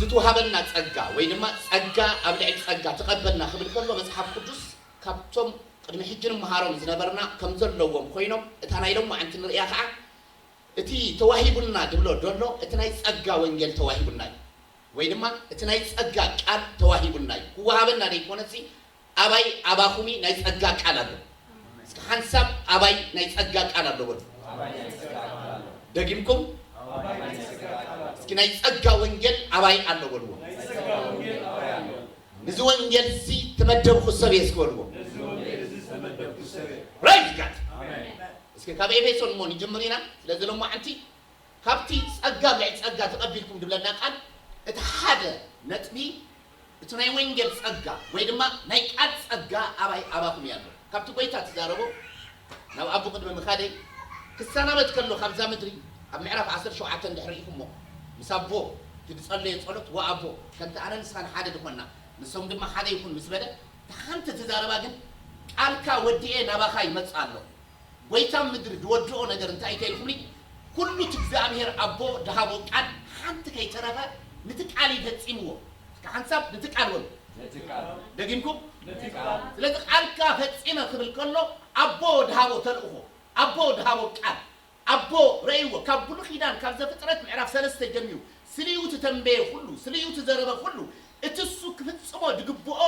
እትወሃበና ጸጋ ወይ ድማ ጸጋ ኣብ ልዕሊ ጸጋ ተቐበልና ክብል ከሎ መጽሓፍ ቅዱስ ካብቶም ቅድሚ ሕጂ ንምሃሮም ዝነበርና ከም ዘለዎም ኮይኖም እታ ናይ ሎማዓንቲ ንርእያ ከዓ እቲ ተዋሂቡና ድብሎ ደሎ እቲ ናይ ጸጋ ወንጌል ተዋሂቡና እዩ ወይ ድማ እቲ ናይ ጸጋ ቃል ተዋሂቡና እዩ ክወሃበና ደይኮነሲ ኣባይ ኣባኹሚ ናይ ጸጋ ቃል ኣሎ። እስኪ ሓንሳብ ኣባይ ናይ ጸጋ ቃል ኣሎ በሉ። ደጊምኩም እስኪ ናይ ጸጋ ወንጌል ኣባይ ኣሎ በልዎ። ንዚ ወንጌል እዚ ተመደብኩ ሰብ እየ እስኪ በልዎ። Praise God። እስኪ ካብ ኤፌሶን እሞ ንጅምር ኢና። ስለዚ ሎማዓንቲ ካብቲ ጸጋ ብልዕሊ ጸጋ ተቐቢልኩም ድብለና ቃል እቲ ሓደ ነጥቢ እቲ ናይ ወንጌል ጸጋ ወይ ድማ ናይ ቃል ጸጋ ኣባይ ኣባኹም እያ ኣሎ። ካብቲ ጎይታ ትዛረቦ ናብ ኣቦ ቅድሚ ምኻደይ ክሰናበት ከሎ ካብዛ ምድሪ ኣብ ምዕራፍ ዓሰርተ ሸውዓተ እንድሕር ርኢኹሞ ምስ ኣቦ እቲ ዝጸለዮ ጸሎት ወኣቦ ከምቲ ኣነ ንስኻን ሓደ ዝኾንና ንሶም ድማ ሓደ ይኹን ምስ በለ እታ ሓንቲ ትዛረባ ግን ቃልካ ወዲኤ ናባኻ ይመጽእ ኣሎ። ጎይታ ምድሪ ዝወድኦ ነገር እንታይ ኢተ ኢልኩምኒ? ኩሉ እቲ እግዚኣብሔር ኣቦ ድሃቦ ቃል ሓንቲ ከይተረፈ ንቲ ቃል እዩ ፈጺምዎ። እስከ ሓንሳብ ንቲ ቃል በሉ። ደጊምኩም ስለዚ ቃልካ ፈጺመ ክብል ከሎ ኣቦ ድሃቦ ተልእኾ ኣቦ ድሃቦ ቃል ኣቦ ረእይዎ ካብ ብሉ ኪዳን ካብ ዘፍጥረት ምዕራፍ ሰለስተ ጀሚሩ ስልዩ ትተንበየ ኩሉ ስልዩ ትዘረበ ኩሉ እቲ እሱ ክፍጽሞ ድግብኦ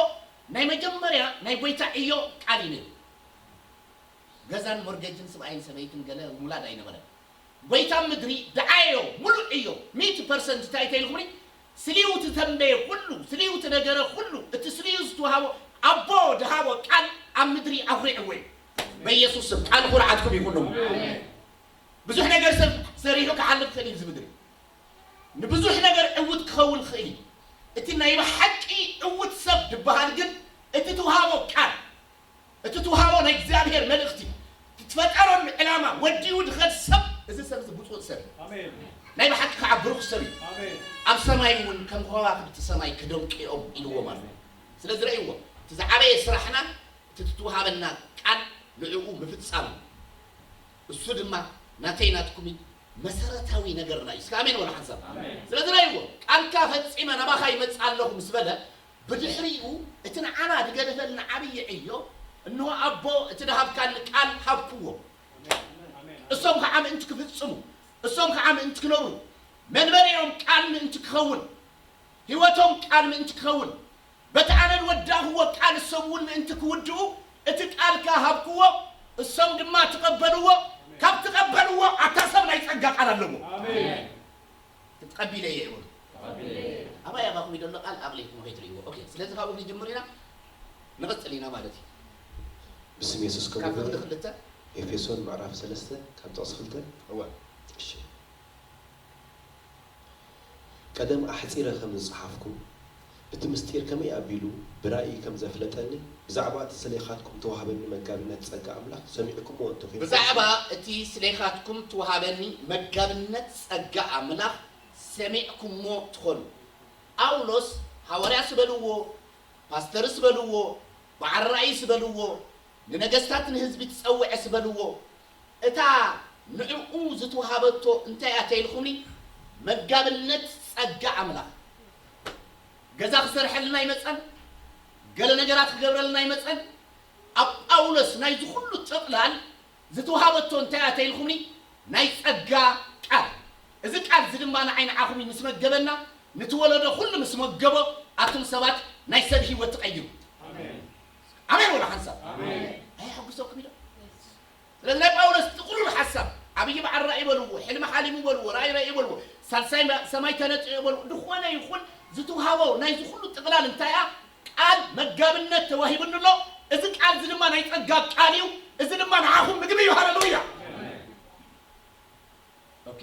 ናይ መጀመርያ ናይ ጎይታ ዕዮ ቃል እዩ ነይሩ። ገዛን ሞርገጅን ስብኣይን ሰበይትን ገለ ሙላድ ኣይነበረን። ጎይታ ምድሪ ደዓዮ ሙሉእ ዕዮ ሚእቲ ፐርሰንት እንታይ ተይልኩምኒ ስልዩ ትተንበየ ኩሉ ስልዩ ትነገረ ኩሉ እቲ ስልዩ ዝትውሃቦ ኣቦ ድሃቦ ቃል ኣብ ምድሪ ኣኩሪዕዎ እዩ። በኢየሱስ ስም ቃል ኩርዓትኩም ይኹን። ብዙሕ ነገር ሰብ ሰሪሑ ክሓልፍ ክእል እዩ እዚ ምድሪ ንብዙሕ ነገር ዕውት ክኸውን ክእል እዩ። እቲ ናይ ብሓቂ ዕውት ሰብ ዝበሃል ግን እቲ ትውሃቦ ቃል እቲ ትውሃቦ ናይ እግዚኣብሔር መልእኽቲ ትፈጠረሉ ዕላማ ወዲኡ ድኸድ ሰብ እዚ ሰብ እዚ ብፁዕ ሰብ እዩ። ናይ ብሓቂ ከዓ ብሩኽ ሰብ እዩ። ኣብ ሰማይ እውን ከም ከዋክብቲ ሰማይ ክደምቅኦም ኢልዎም ኣሎ። ስለዚ ረእይዎ እቲ ዝዓበየ ስራሕና እቲ ትትውሃበና ቃል ንዕኡ ምፍጻም እዩ። እሱ ድማ ናተይ ናትኩምን መሰረታዊ ነገርና እዩ። እስከ ኣሜን በሉ ሓንሳብ። ስለዚ ረእይዎ ቃልካ ፈጺመ ናባኻ ይመጽእ ኣለኹ ምስ በለ ብድሕሪኡ እቲ ንዓና ዝገደፈልና ዓብዪ ዕዮ እንሆ ኣቦ እቲ ዝሃብካኒ ቃል ሃብክዎ እሶም ከዓ ምእንቲ ክፍጽሙ እሶም ከዓ ምእንቲ ክነብሩ መንበሪኦም ቃል ምእንቲ ክኸውን ህይወቶም ቃል ምእንቲ ክኸውን በቲ ኣነ ዝወዳእኽዎ ቃል እሶም እውን ምእንቲ ክውድኡ እቲ ቃልካ ሃብክዎ እሶም ድማ ተቐበልዎ ካብ ተቐበልዎ ኣታ ሰብ ናይ ጸጋ ቃል ኣለዎ። ተቐቢለ እየ ይበሉ። ኣባይ ኣባኹም ይደሎ ቃል ኣቕሊልኩም ከይትርእይዎ። ኦኬ ስለዚ ካብኡ ክንጅምር ኢና ንቐጽል ኢና ማለት እዩ። ብስም የሱስ ካብ ከምኡ ፍቕዲ ግበሩ። ክልተ ኤፌሶን ምዕራፍ ሰለስተ ካብ ጥቕሲ ክልተ። እወ። እሺ። ቀደም ኣሕጺረ ከም ዝጸሓፍኩ እቲ ምስጢር ከመይ ኣቢሉ ብራእይ ከም ዘፍለጠኒ ብዛዕባ እቲ ስሌኻትኩም ተዋህበኒ መጋቢነት ጸጋ ኣምላኽ ሰሚዕኩምዎ እንተኾይንኩም ብዛዕባ እቲ ስሌኻትኩም ተዋሃበኒ መጋብነት ጸጋ ኣምላኽ ሰሚዕኩሞ ትኾኑ። ጳውሎስ ሃዋርያስ በልዎ፣ ፓስተርስ በልዎ፣ በዓል ራእይስ በልዎ፣ ንነገስታት ንህዝቢ ትጸውዕስ በልዎ፣ እታ ንዕኡ ዝተውሃበቶ እንታይ እያ ተይልኩምኒ? መጋብነት ጸጋ ኣምላኽ። ገዛ ክሰርሐልና ኣይመጸን፣ ገለ ነገራት ክገብረልና ኣይመጸን። ኣብ ጳውሎስ ናይዚ ኩሉ ጥቕላል ዝተውሃበቶ እንታይ እያ ተይልኩምኒ? ናይ ጸጋ ቃል። እዚ ቃል እዚ ድማ ንዓይ ንዓኹም እዩ ምስ መገበና፣ ንቲ ወለዶ ኩሉ ምስ መገቦ ኣቱም ሰባት ናይ ሰብ ህይወት ትቐይሩ። ኣሜን ወላ ሓንሳብ ኣየሐጉሰኩም ኢሎ። ስለዚ ናይ ጳውሎስ ጥቕሉል ሓሳብ ዓብዪ በዓል ራእይ በልዎ፣ ሕልሚ ሓሊሙ በልዎ፣ ራእይ ረእዩ በልዎ፣ ሳልሳይ ሰማይ ተነጽዮ በልዎ፣ ዝኾነ ይኹን ዝትውሃቦ ናይዚ ኩሉ ጥቕላል እንታይ እያ? ቃል መጋብነት ተዋሂቡኒ ኣሎ። እዚ ቃል እዚ ድማ ናይ ጸጋ ቃል እዩ። እዚ ድማ ንዓኹም ምግቢ እዩ። ሃለሉያ። ኦኬ።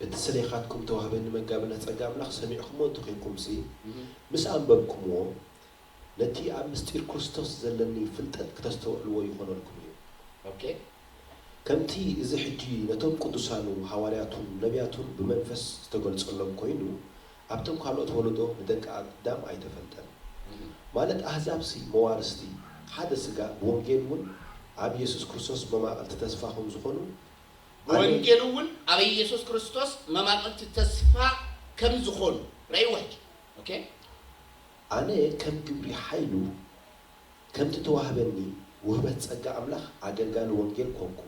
እቲ ስሌኻትኩም ተዋህበኒ መጋብነት ጸጋ ኣምላኽ ሰሚዕኩሞ እንተኾይንኩምሲ፣ ምስ ኣንበብኩምዎ፣ ነቲ ኣብ ምስጢር ክርስቶስ ዘለኒ ፍልጠት ክተስተውዕልዎ ይኾነልኩም እዩ። ኦኬ። ከምቲ እዚ ሕጂ ነቶም ቅዱሳኑ ሃዋርያቱን ነቢያቱን ብመንፈስ ዝተገልጸሎም ኮይኑ፣ ኣብቶም ካልኦት ወለዶ ንደቂ ኣዳም ኣይተፈልጠን። ማለት ኣህዛብሲ መዋርስቲ ሓደ ስጋ ብወንጌል እውን ኣብ ኢየሱስ ክርስቶስ መማቕልቲ ተስፋ ከም ዝኾኑ ኣነ ብወንጌል እውን ኣብ ኢየሱስ ክርስቶስ መማቕልቲ ተስፋ ከም ዝኾኑ ረእይዎ ሕጂ። ኦኬ? ኣነ ከም ግብሪ ሓይሉ ከምቲ ተዋህበኒ ውህበት ጸጋ ኣምላኽ ኣገልጋሊ ወንጌል ኮንኩ።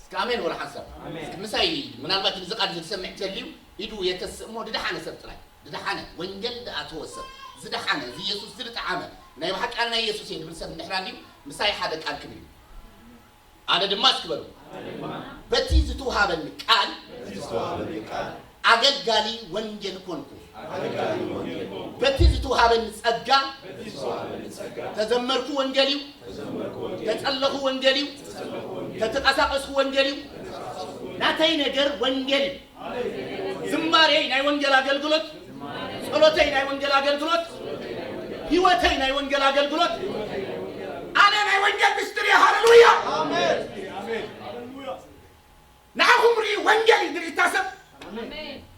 እስከ ኣሜን ወላ ሓንሳብ። ኣሜን። እስከ ምሳይ ምናልባት እዚ ቃል እዚ ዝሰምዕ ተልዩ ኢዱ የተስእ እሞ ድደሓነ ሰብ ጥራይ። ድደሓነ ወንጌል ድኣተወ ሰብ። ዝደሓነ፣ እዚ ኢየሱስ ዝድጠዓመ፣ ናይ ብሓቂ ኣነ ናይ ኢየሱስ እየ ድብል ሰብ እንድሕር ኣልዩ ምሳይ ሓደ ቃል ክብል እዩ። ኣነ ድማ እስኪ በሉ። ኣነ ድማ በቲ ዝተዋሃበኒ ቃል በቲ ዝተዋሃበኒ ቃል ኣገልጋሊ ወንጌል ኮንኩ። ኣገልጋሊ ወንጌል ኮንኩ። በቲ ዝተዋሃበኒ ጸጋ በቲ ዝተዋሃበኒ ጸጋ ተዘመርኩ ወንጌል እዩ። ተዘመርኩ ወንጌል እዩ። ተጸለኹ ወንጌል እዩ። ተጸለኹ ወንጌል እዩ። ተተንቀሳቐስኩ ወንጌል እዩ። ተንቀሳቐስኩ ወንጌል እዩ። ናተይ ነገር ወንጌል እዩ። ዝማሬይ ናይ ወንጌል ኣገልግሎት፣ ጸሎተይ ናይ ወንጌል ኣገልግሎት፣ ህይወተይ ናይ ወንጌል ኣገልግሎት። ኣነ ናይ ወንጌል ምስጢር እየ። ሃሌሉያ! ኣሜን። ንዓኹም ርኢ ወንጌል እዩ ዝርኢ እታ ሰብ። ኣሜን።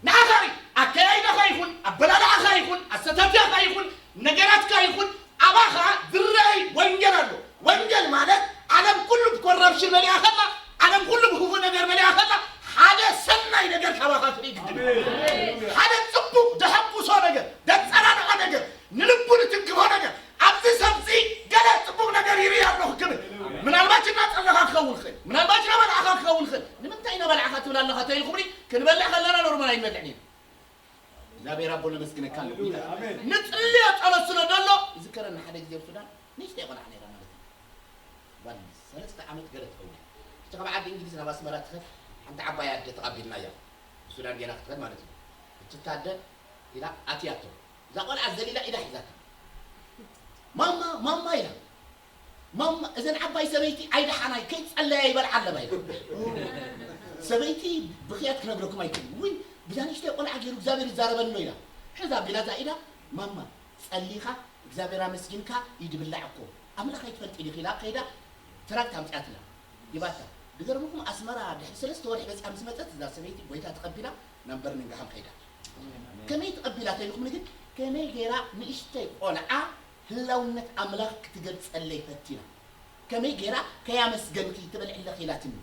ንዓኻ ርኢ፣ ኣከያይዳኻ ይኹን፣ ኣበላልዓኻ ይኹን፣ ኣሰታትያኻ ይኹን፣ ነገራትካ ይኹን፣ ኣባኻ ዝረኣይ ወንጌል ኣሎ። ወንጌል ማለት ዓለም ኩሉ ብኮራፕሽን መሊኣ ከላ፣ ዓለም ኩሉ ብክፉእ ነገር መሊኣ ከላ፣ ሓደ ሰናይ ነገር ካባኻ ክርኢ ግድን እዩ። ኣሜን። ሓደ ጽቡቕ ደሐጉሶ ነገር፣ ደጸናንዖ ነገር፣ ንልቡ ንትንክፎ ነገር፣ ኣብዚ ሰብዚ ገለ ጽቡቕ ነገር ይርኢ ኣለኹ ክብል። ምናልባት እናጸለኻ ክኸውን ይኽእል፣ ምናልባት እናበላዕኻ ክኸውን ይኽእል። ንምንታይ እናበላዕኻ ትብል ኣለኻ ተይልኩምኒ፣ ክንበልዕ ከለና ኖርማል ኣይንበልዕን ኢና። እግዚኣብሔር ኣቦ ነመስግነካ ኣለኹ። ኣሜን። ንጽልዮ ጸሎት ስለ ዘሎ ዝከረኒ ሓደ ግዜ ኣብ ሱዳን ንእሽተይ ቆልዓ ነይራ ማለት እዩ። ጓል ሰለስተ ዓመት ገለ ትኸውን እያ። እስቲ ካብ ዓዲ እንግሊዝ ናብ ኣስመራ ትኸድ ሓንቲ ዓባይ ኣደ ተቐቢልናያ። ሱዳን ጌና ክትኸድ ማለት እዩ። እቲ ኣደ ኢላ ኣትያቶ። እዛ ቆልዓ ዘሊላ ኢዳ ሒዛታ። ማማ ማማ ኢላ። ማማ እዘን ዓባይ ሰበይቲ ኣይደሓናይ ከይጸለያ ይበልዓ ኣለባ ኢላ። ሰበይቲ ብኽያት ክነግረኩም ኣይክእልን። ውይ ብዛ ንእሽተይ ቆልዓ ገይሩ እግዚኣብሔር ይዛረበኒ ኣሎ ኢላ። ሕዛ ኣቢላ እዛ ኢዳ ማማ ጸሊኻ እግዚኣብሔር ኣመስጊንካ እዩ ድብላዕ እኮ ኣምላኽ ኣይትፈልጢ ዲኺ ኢላ ከይዳ ትራክት ኣምጺኣትላ ሂባታ። ድገርምኹም ኣስመራ ድሕሪ ሰለስተ ወርሒ መጺኣ ምስ መጸት እዛ ሰበይቲ ጎይታ ተቐቢላ ናብ በርሚንግሃም ከይዳ። ከመይ ተቐቢላ ተይልኩምኒ ግን ከመይ ገይራ ንእሽተይ ቆልዓ ህላውነት ኣምላኽ ክትገልጸለይ ፈቲና። ከመይ ገይራ ከያመስገንኪ ትበልዕለኺ ኢላትኒ።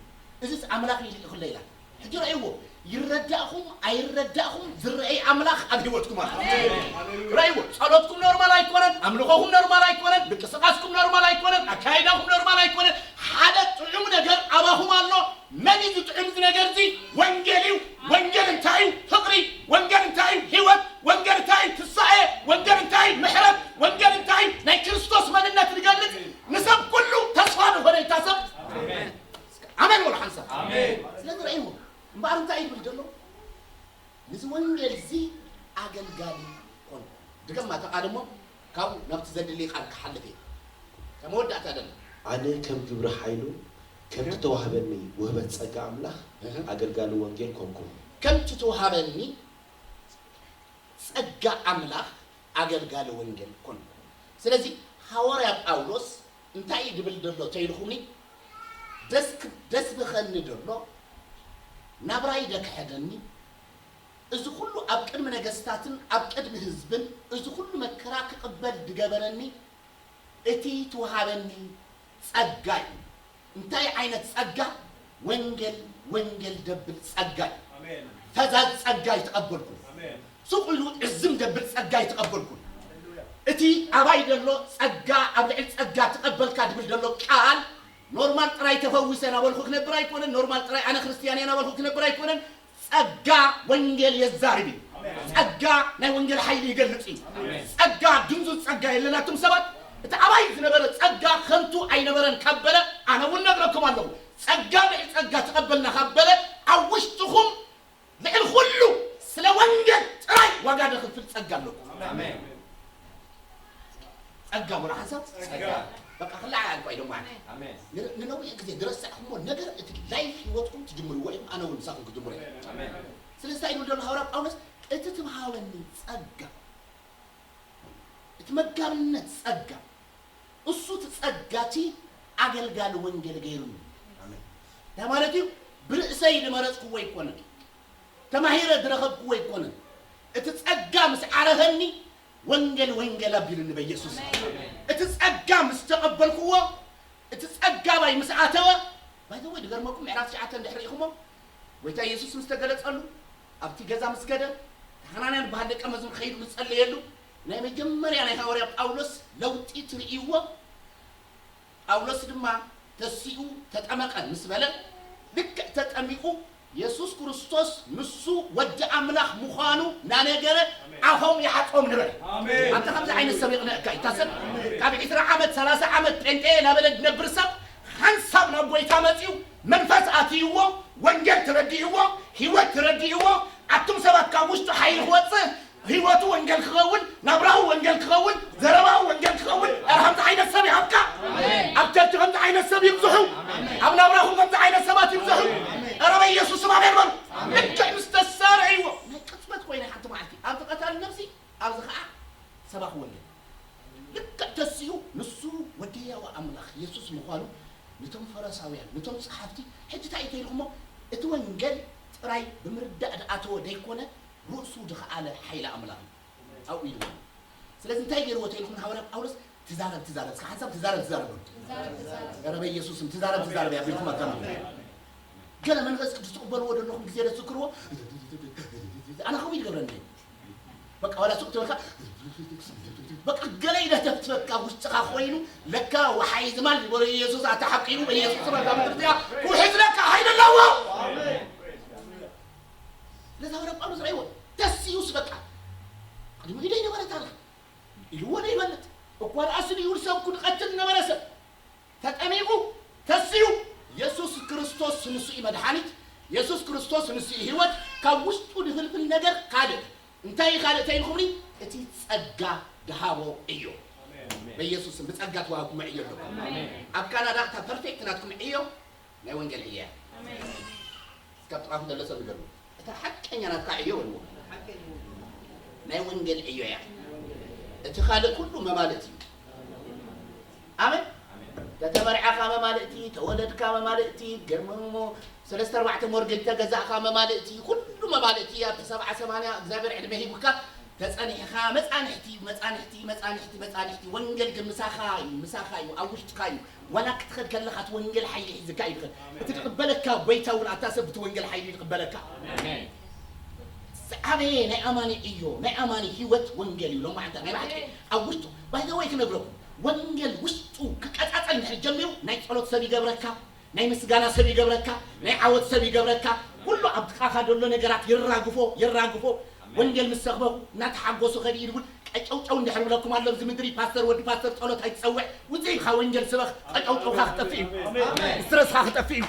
እዝስ ኣምላኽ እዩ ልኢኹለይ ኢላ። ሕጂ ረእይዎ፣ ይረዳእኹም ኣይረዳእኹም ዝረአይ ኣምላኽ ኣብ ህይወትኩም ኣሎ። ኣሜን። ረእይዎ፣ ጸሎትኩም ኖርማል ኣይኮነን፣ ኣምልኾኹም ኖርማል ኣይኮነን፣ ምንቅስቃስኩም ኖርማል ኣይኮነን፣ ኣካይዳኹም ኖርማል ኣይኮነን። ሓደ ጥዑም ነገር ኣባኹም ኣሎ። መን እዩ ዝጥዕም እዚ ነገር እዚ? ወንጌል እዩ። ወንጌል እንታይ እዩ? ፍቕሪ። ወንጌል እንታይ እዩ? ህይወት። ወንጌል እንታይ እዩ? ትንሳኤ። ወንጌል እንታይ እዩ? ምሕረት። ወንጌል እንታይ እዩ? ናይ ክርስቶስ መንነት ዝገልጽ ንሰብ ኩሉ ተስፋ ዝኾነ ይታሰብ። ኣሜን። ኣሜን ወላ ሓንሳብ። ኣሜን። ስለዚ ረእይዎ እምበኣር እንታይ እዩ ዝብል ዘሎ? ነዚ ወንጌል እዚ ኣገልጋሊ ኮንኩ። ድገማ እታ ቃል እሞ ካብኡ ናብቲ ዘድሊ ቃል ክሓልፍ እየ። ከም መወዳእታ ደለ። ኣነ ከም ግብሪ ሓይሉ ከም እህ። ዝተዋህበኒ ውህበት ጸጋ ኣምላኽ እህ። ኣገልጋሊ ወንጌል ኮንኩ። ከም ዝተዋህበኒ ጸጋ ኣምላኽ ኣገልጋሊ ወንጌል ኮንኩ። ስለዚ ሃዋርያ ጳውሎስ እንታይ እዩ ድብል ደሎ ተይልኹምኒ? ደስ ክ-፣ ደስ ብኸኒ ደሎ ናብራይ ደክሐደኒ። እዚ ኩሉ ኣብ ቅድሚ ነገስታትን ኣብ ቅድሚ ህዝብን እዚ ኩሉ መከራ ክቕበል ድገበረኒ እቲ ትውሃበኒ ጸጋ እዩ። እንታይ ዓይነት ጸጋ? ወንጌል፣ ወንጌል ደብል ጸጋ እዩ። ኣሜን። ፈዛዝ ጸጋ ኣይተቐበልኩን። ኣሜን። ሱቕ ኢሉ ዕዝም ደብል ጸጋ ኣይተቐበልኩን። ሃሌሉያ። እቲ ኣባይ ደሎ ጸጋ፣ ኣብ ልዕሊ ጸጋ ትቐበልካ ድብል ደሎ ቃል፣ ኖርማል ጥራይ ተፈዊሰ ናበልኩ ክነብር ኣይኮነን፣ ኖርማል ጥራይ ኣነ ክርስትያን እየ ናበልኩ ክነብር ኣይኮነን። ጸጋ ወንጌል የዛርብ እዩ። ኣሜን። ጸጋ ናይ ወንጌል ሓይሊ ይገልጽ እዩ። ኣሜን። ጸጋ ድንዙዝ ጸጋ የለናትም ሰባት። እቲ ኣባይ ዝነበረ ጸጋ ከንቱ ኣይነበረን ካብ በለ፣ ኣነ እውን ነግረኩም ኣለኹ። ጸጋ ልዕሊ ጸጋ ተቐበልና ካብ በለ፣ ኣብ ውሽጥኹም ልዕሊ ኩሉ ስለ ወንጌል ጥራይ ዋጋ ደኽፍል ጸጋ ኣለኩም። ኣሜን። ጸጋ ወላ ሓንሳብ ጸጋ። በቃ ክለዓል እኮ ኢሎም ማለት። ኣሜን። ን-፣ ንነዊሕ ግዜ ዝረሳዕኩሞ ነገር እቲ ላይፍ ህይወትኩም ትጅምርዎ ኢኹም፣ ኣነ እውን ምሳኹም ክጅምሮ እየ። ኣሜን። ስለዚ እንታይ ኢሉ ዘሎ ሃዋርያ ጳውሎስ? እቲ ትብሃወኒ ጸጋ፣ እቲ መጋብነት ጸጋ፣ እሱ እቲ ጸጋ እቲ ኣገልጋሊ ወንጌል ገይሩኒ። ኣሜን። እንታይ ማለት እዩ? ብርእሰይ ዝመረጽክዎ ኣይኮነን። ተማሂረ ዝረኸብክዎ ኣይኮነን። እቲ ጸጋ ምስ ዓረፈኒ ወንጌል ወንጌል ኣቢሉኒ በኢየሱስ። ኣሜን። እቲ ጸጋ ምስ ተቐበልክዎ፣ እቲ ጸጋ ኣባይ ምስ ኣተወ፣ ባይ ዘ ወይ ድገርመኩም ምዕራፍ ትሽዓተ እንድሕር ርኢኹሞ፣ ጎይታ ኢየሱስ ምስ ተገለጸሉ፣ ኣብቲ ገዛ ምስ ከደ፣ ሓናንያ ዝበሃል ደቀ መዝሙር ከይዱ ዝጸለየሉ ናይ መጀመርያ ናይ ሃዋርያ ጳውሎስ ለውጢ ትርእይዎ። ጳውሎስ ድማ ተሲኡ ተጠመቀ ምስ በለ፣ ልክዕ ተጠሚቁ የሱስ ክርስቶስ ንሱ ወዲ ኣምላኽ ምዃኑ እናነገረ ኣፎም ይሓጽቦም ንበል። ኣሜን። ኣንተ ከምዚ ዓይነት ሰብ ይቕንዐካ እዩ። እታ ሰብ ካብ ዕስራ ዓመት፣ ሰላሳ ዓመት ጴንጤ እናበለ ዝነብር ሰብ ሓንሳብ ናብ ጎይታ መጺኡ መንፈስ ኣትይዎ፣ ወንጌል ተረዲእዎ፣ ህይወት ተረዲእዎ፣ ኣቱም ሰባት ካብ ውሽጡ ሓይሊ ክወጽእ፣ ህይወቱ ወንጌል ክኸውን፣ ናብራኡ ወንጌል ክኸውን፣ ዘረባኡ ወንጌል ክኸውን። ኧረ ከምዚ ዓይነት ሰብ ይሃብካ። ኣብ ቸርች ከምዚ ዓይነት ሰብ ይብዝሑ። ኣብ ናብራኹም ከምዚ ዓይነት ሰባት ይብዝሑ። ኧረ በኢየሱስ ስም ኣሜን በሉ። ልክዕ ምስ ተሳረይዎ ናይ ቅጽበት ኮይነ ሓንቲ መዓልቲ ኣብዚ ቀታሊ ነብሲ፣ ኣብዚ ኸዓ ሰባኺ ወንጌል። ልክዕ ተሲኡ ንሱ ወዲ ህያው ኣምላኽ የሱስ ምዃኑ ነቶም ፈረሳውያን፣ ነቶም ጸሓፍቲ፣ ሕጂ እንታይ እዩ ተይልኩሞ? እቲ ወንጌል ጥራይ ብምርዳእ ዝኣተወ ደይኮነ፣ ርእሱ ዝኸኣለ ሓይሊ ኣምላኽ እዩ ኣብኡ ኢልዎ። ስለዚ እንታይ ገይርዎ ተይልኩም? ሃዋርያ ጳውሎስ ትዛረብ፣ ትዛረብ፣ እስከ ሓንሳብ ትዛረብ፣ ትዛረብ በሉ። ኧረ በኢየሱስም ትዛረብ፣ ትዛረብ ኣቢልኩም ኣዛምሩ። ገለ መንፈስ ቅዱስ ትቕበልዎ ዘለኹም ግዜ ዘትዝክርዎ፣ ኣነ ከምኡ ይገብረኒ። በቃ ዋላ ሱቕ ትበልካ፣ በቃ ገለ ኢለ ተፍትፈካ ውሽጥኻ ኮይኑ፣ ለካ ወሓይ ዝማል ዝበሎ ኢየሱስ ኣታ ሓቂ እዩ፣ በኢየሱስ ስም ኣዛ ምድሪ እዚኣ ክውሕዝ ለካ ሓይሊ ኣለዎ። ነዚ ሃዋርያ ጳውሎስ ረእይዎ፣ ተሲኡስ በቃ። ቅድሚ ኢደይ ነበረ ታሪኽ። ኢልዎ ዘይፈልጥ። እኳ ደኣ ስኒኡ ንሰብ ክቐትል ዝነበረ ሰብ። ተጠሚቑ፣ ተሲኡ። የሱስ ክርስቶስ ንሱ እዩ መድሓኒት። የሱስ ክርስቶስ ንሱ እዩ ህይወት። ካብ ውሽጡ ዝፍልፍል ነገር ካልእ። እንታይ እዩ ካልእ ተይልኩምኒ? እቲ ጸጋ ድሃቦ እዩ። በኢየሱስ ስም ብጸጋ ተዋህብኩም ዕዮ ኣለኩም። ኣብ ካናዳ እታ ፐርፌክት ናትኩም ዕዮ ናይ ወንጌል ዕዮ እያ። ኣሜን። እስካብ ጥቓኹም ዘሎ ሰብ ንገርዎ። እታ ሓቀኛ ናትካ ዕዮ በልዎ። ናይ ወንጌል ዕዮ እያ። እቲ ካልእ ኩሉ መማልእቲ እዩ። ኣሜን። ተተመርዓኻ መማልእቲ፣ ተወለድካ መማልእቲ፣ ገርመሞ ሰለስተ ኣርባዕተ ሞርጌጅ ተገዛእካ መማልእቲ፣ ኩሉ መማልእቲ ኣብቲ ሰብዓ ሰማንያ እግዚኣብሔር ዕድመ ሂቡካ ተጸኒሕኻ መጻንሕቲ፣ መጻንሕቲ፣ መጻንሕቲ፣ መጻንሕቲ። ወንጌል ግን ምሳኻ እዩ፣ ምሳኻ እዩ፣ ኣብ ውሽጥካ እዩ። ዋላ ክትኸድ ከለኻ እቲ ወንጌል ሓይሊ ሒዝካ እዩ ዝኸድ። እቲ ዝቕበለካ ጎይታ እውን ኣታ ሰብ ብቲ ወንጌል ሓይሊ ይቕበለካ። ኣሜን። ዝዓበየ ናይ ኣማኒ ዕዮ፣ ናይ ኣማኒ ህይወት ወንጌል እዩ። ሎማዓንታ ናይ ባሕቂ ኣብ ውሽጡ፣ ባይ ዘ ወይ ክነግረኩም፣ ወንጌል ውሽጡ ክቀጻጸል እንድሕር ጀሚሩ ናይ ጸሎት ሰብ ይገብረካ፣ ናይ ምስጋና ሰብ ይገብረካ፣ ናይ ዓወት ሰብ ይገብረካ። ኩሉ ኣብ ጥቓኻ ዘሎ ነገራት ይራግፎ፣ ይራግፎ። ወንጌል ምስ ሰብኹ እናተሓጎሱ ከድኡ ይብል። ቀጨውጨው እንድሕር ብለኩም ኣሎ ኣብዚ ምድሪ፣ ፓስተር ወዲ ፓስተር ጸሎት ኣይትጸውዕ። ውጽእ ኢልካ ወንጌል ስበኽ፣ ቀጨውጨውካ ክጠፍእ እዩ። ስትረስካ ክጠፍእ እዩ።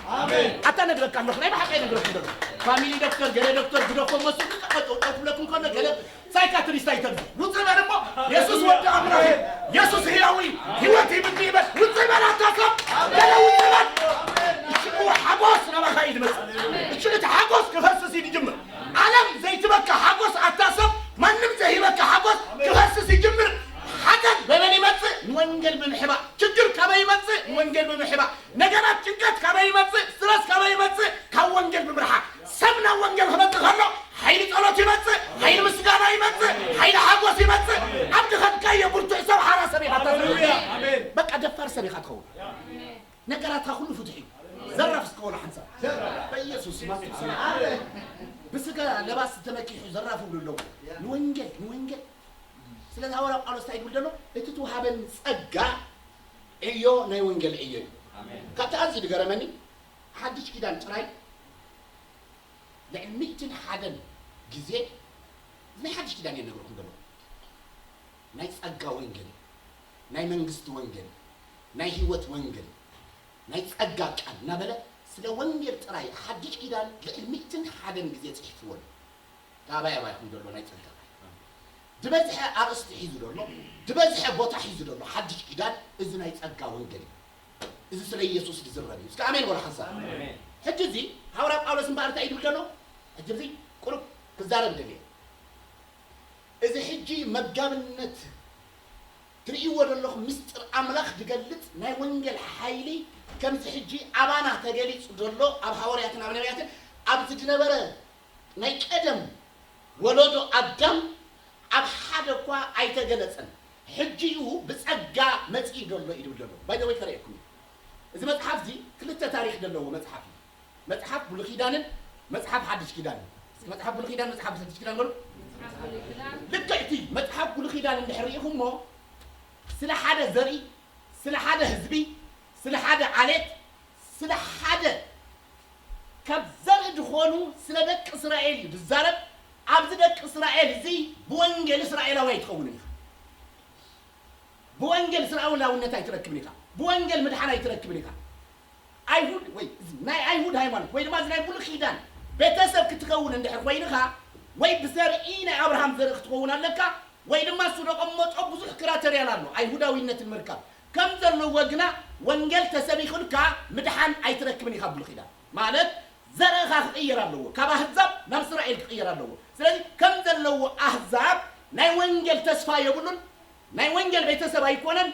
ኣታ ነግረካ ኣለኹ፣ ናይ ብሓቂ ነግረኩም ዘሎ። ፋሚሊ ዶክተር፣ ገለ ዶክተር ግደፎ መስሉ ቀጨውጨው ክብለኩም ከሎ ገለ ሳይካትሪስት ኣይተብዙ። ውጽእ በል እሞ፣ የሱስ ወዲ ኣምላኽ እዩ። የሱስ ህያው እዩ። ህይወት ይብኒ ይበል። ውጽእ በል ኣታ ሰብ። ገለ ውጽእ በል። እሽቁ ሓጎስ ናባኻ እዩ ዝመጽእ። እሽቁ እቲ ሓጎስ ክፈስስ እዩ ዝጅምር። ዓለም ዘይትበካ ሓጎስ ኣታ ሰብ፣ ማንም ዘይበካ ሓጎስ ክፈስስ ይጅምር። ሓዘን በበን ይመጽእ፣ ንወንጌል ብምሕባእ። ችግር ካበይ ይመጽእ? ንወንጌል ብምሕባእ። ነገራት ጭንቀት ካበይ ይመጽእ? ስትረስ ካበይ ይመጽእ? ካብ ወንጌል ብምርሓቕ። ሰብ ናብ ወንጌል ክመጽእ ከሎ፣ ሓይሊ ጸሎት ይመጽእ፣ ሓይሊ ምስጋና ይመጽእ፣ ሓይሊ ሓጎስ ይመጽእ። ኣብ ዝኸድካዮ ብርቱዕ ሰብ ሓራ ሰብ ኢኻ ትኸውን። ሃሌሉያ። ኣሜን። በቃ ደፋር ሰብ ኢኻ ትኸውን። ነገራትካ ኩሉ ፍቱሕ እዩ። ዘራፍ እስከ ወላ ሓንሳብ። በኢየሱስ ስም ኣትስማ። ብስጋ ለባስ ተመኪሑ ዘራፍ ይብሉ ኣለዉ። ንወንጌል፣ ንወንጌል። ስለዚ ሃዋርያ ጳውሎስ እንታይ ይብል ዘሎ? እቲ ትውሃበኒ ጸጋ ዕዮ ናይ ወንጌል ዕዮ እዩ። ኣሜን። ካብቲ ኣዝዩ ዝገረመኒ ሓድሽ ኪዳን ጥራይ ልዕሊ ሚእትን ሓደን ግዜ ናይ ሓድሽ ኪዳን እየ ነግረኩም ዘሎ። ናይ ጸጋ ወንጌል፣ ናይ መንግስቲ ወንጌል፣ ናይ ህይወት ወንጌል፣ ናይ ጸጋ ቃል እናበለ ስለ ወንጌል ጥራይ ሓድሽ ኪዳን ልዕሊ ሚእትን ሓደን ግዜ ጽሒፍዎ ኣሎ። ኣባይ ኣባይኩም ዘሎ ናይ ጸጋ ቃል። ዝበዝሐ ኣርእስቲ ሒዙ ዘሎ፣ ዝበዝሐ ቦታ ሒዙ ዘሎ ሓድሽ ኪዳን እዚ ናይ ጸጋ ወንጌል እዩ። እዚ ስለ ኢየሱስ ዝዝረብ እዩ። እስከ ኣሜን በሉ ሓንሳብ። ኣሜን። ሕጂ እዚ ሃዋርያ ጳውሎስ እምበኣር እንታይ እዩ ዝብል ዘሎ? ሕጂ እዚ ቁሩብ ክዛረብ ደልየ። እዚ ሕጂ መጋብነት ትርእይዎ ዘለኹም ምስጢር ኣምላኽ ዝገልጽ ናይ ወንጌል ሓይሊ ከምዚ ሕጂ ኣባና ተገሊጹ ዘሎ ኣብ ሃዋርያትን ኣብ ነቢያትን ኣብዚ ዝነበረ ናይ ቀደም ወለዶ ኣዳም ኣብ ሓደ እኳ ኣይተገለጸን። ሕጂ እዩ ብጸጋ መጺኡ ዘሎ እዩ ዝብል ዘሎ። ባይ ዘ ወይ ከርእየኩም እዩ። እዚ መጽሓፍ እዚ ክልተ ታሪኽ ዘለዎ መጽሓፍ እዩ። መጽሓፍ ብሉይ ኪዳንን መጽሓፍ ሓድሽ ኪዳንን። እስኪ መጽሓፍ ብሉይ ኪዳን፣ መጽሓፍ ሓድሽ ኪዳን በሉ። ልክዕቲ መጽሓፍ ብሉይ ኪዳን እንድሕር ርኢኹሞ፣ ስለ ሓደ ዘርኢ፣ ስለ ሓደ ህዝቢ፣ ስለ ሓደ ዓሌት፣ ስለ ሓደ ካብ ዘርኢ ዝኾኑ ስለ ደቂ እስራኤል እዩ ዝዛረብ። ኣብዚ ደቂ እስራኤል እዚ ብወንጌል እስራኤላዊ ኣይትኸውን ኢኻ። ብወንጌል እስራኤላውነት ኣይትረክብን ኢኻ። ብወንጌል ምድሓን ኣይትረክብን ኢኻ። ኣይሁድ ወይ ናይ ኣይሁድ ሃይማኖት ወይ ድማ እዚ ናይ ብሉይ ኪዳን ቤተሰብ ክትኸውን እንድሕር ኮይንኻ፣ ወይ ብዘርኢ ናይ ኣብርሃም ዘርኢ ክትኸውን ኣለካ፣ ወይ ድማ እሱ ዘቐመጦ ብዙሕ ክራተርያን ኣሎ ኣይሁዳዊነትን ምርካብ ከም ዘለዎ። ግና ወንጌል ተሰቢኹልካ ምድሓን ኣይትረክብን ኢኻ። ብሉይ ኪዳን ማለት ዘርእኻ ክቕየር ኣለዎ፣ ካብ ኣህዛብ ናብ እስራኤል ክቕየር ኣለዎ። ስለዚ ከም ዘለዎ ኣህዛብ ናይ ወንጌል ተስፋ የብሉን። ናይ ወንጌል ቤተሰብ ኣይኮነን፣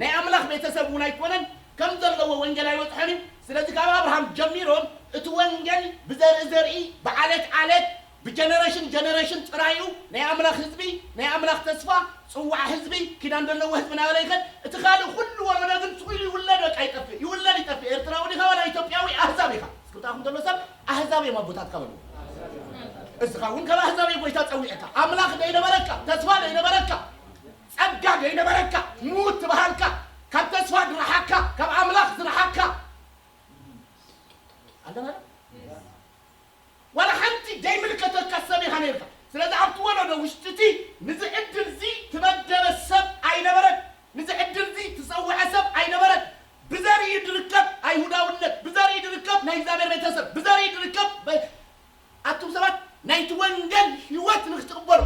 ናይ ኣምላኽ ቤተሰብ እውን ኣይኮነን። ከም ዘለዎ ወንጌል ኣይበጽሖን እዩ። ስለዚ ካብ ኣብርሃም ጀሚሮም እቲ ወንጌል ብዘርኢ ዘርኢ፣ ብዓሌት ዓሌት፣ ብጀነሬሽን ጀነሬሽን ጥራይ እዩ ናይ ኣምላኽ ህዝቢ፣ ናይ ኣምላኽ ተስፋ፣ ጽዋዕ ህዝቢ፣ ኪዳን ዘለዎ ህዝቢ እናበለ ይኸድ። እቲ ካልእ ኩሉ ወለዶ ግን ስቕ ኢሉ ይውለድ፣ በቃ ይጠፍእ፣ ይውለድ ይጠፍእ። ኤርትራዊ ዲኻ ዋላ ኢትዮጵያዊ ኣህዛብ ኢኻ? እስክብታኹም ዘሎ ሰብ ኣህዛብ እዮም ኣቦታትካ በሉ። እስኻ እውን ካብ ኣህዛብ እዩ ጎይታ ጸዊዕካ። ኣምላኽ ደይነበረካ፣ ተስፋ ደይነበረካ፣ ጸጋ ደይነበረካ፣ ምዉት ትበሃልካ፣ ካብ ተስፋ ዝረሓካ፣ ካብ ኣምላኽ ዝረሓካ ኣለና ዶ? ዋላ ሓንቲ ደይምልከተካ ሰብ ኢኻ ነይርካ። ስለዚ ኣብቲ ወለዶ ውሽጢ እቲ ንዚ ዕድል እዚ ትመደበ ሰብ ኣይነበረን። ንዚ ዕድል እዚ ትጸውዐ ሰብ ኣይነበረን። ብዘርኢ ድርከብ ኣይሁዳውነት፣ ብዘርኢ ድርከብ ናይ እግዚኣብሔር ቤተሰብ፣ ብዘርኢ ድርከብ በ-፣ ኣቱም ሰባት ናይቲ ወንጌል ህይወት ንክትቕበሉ።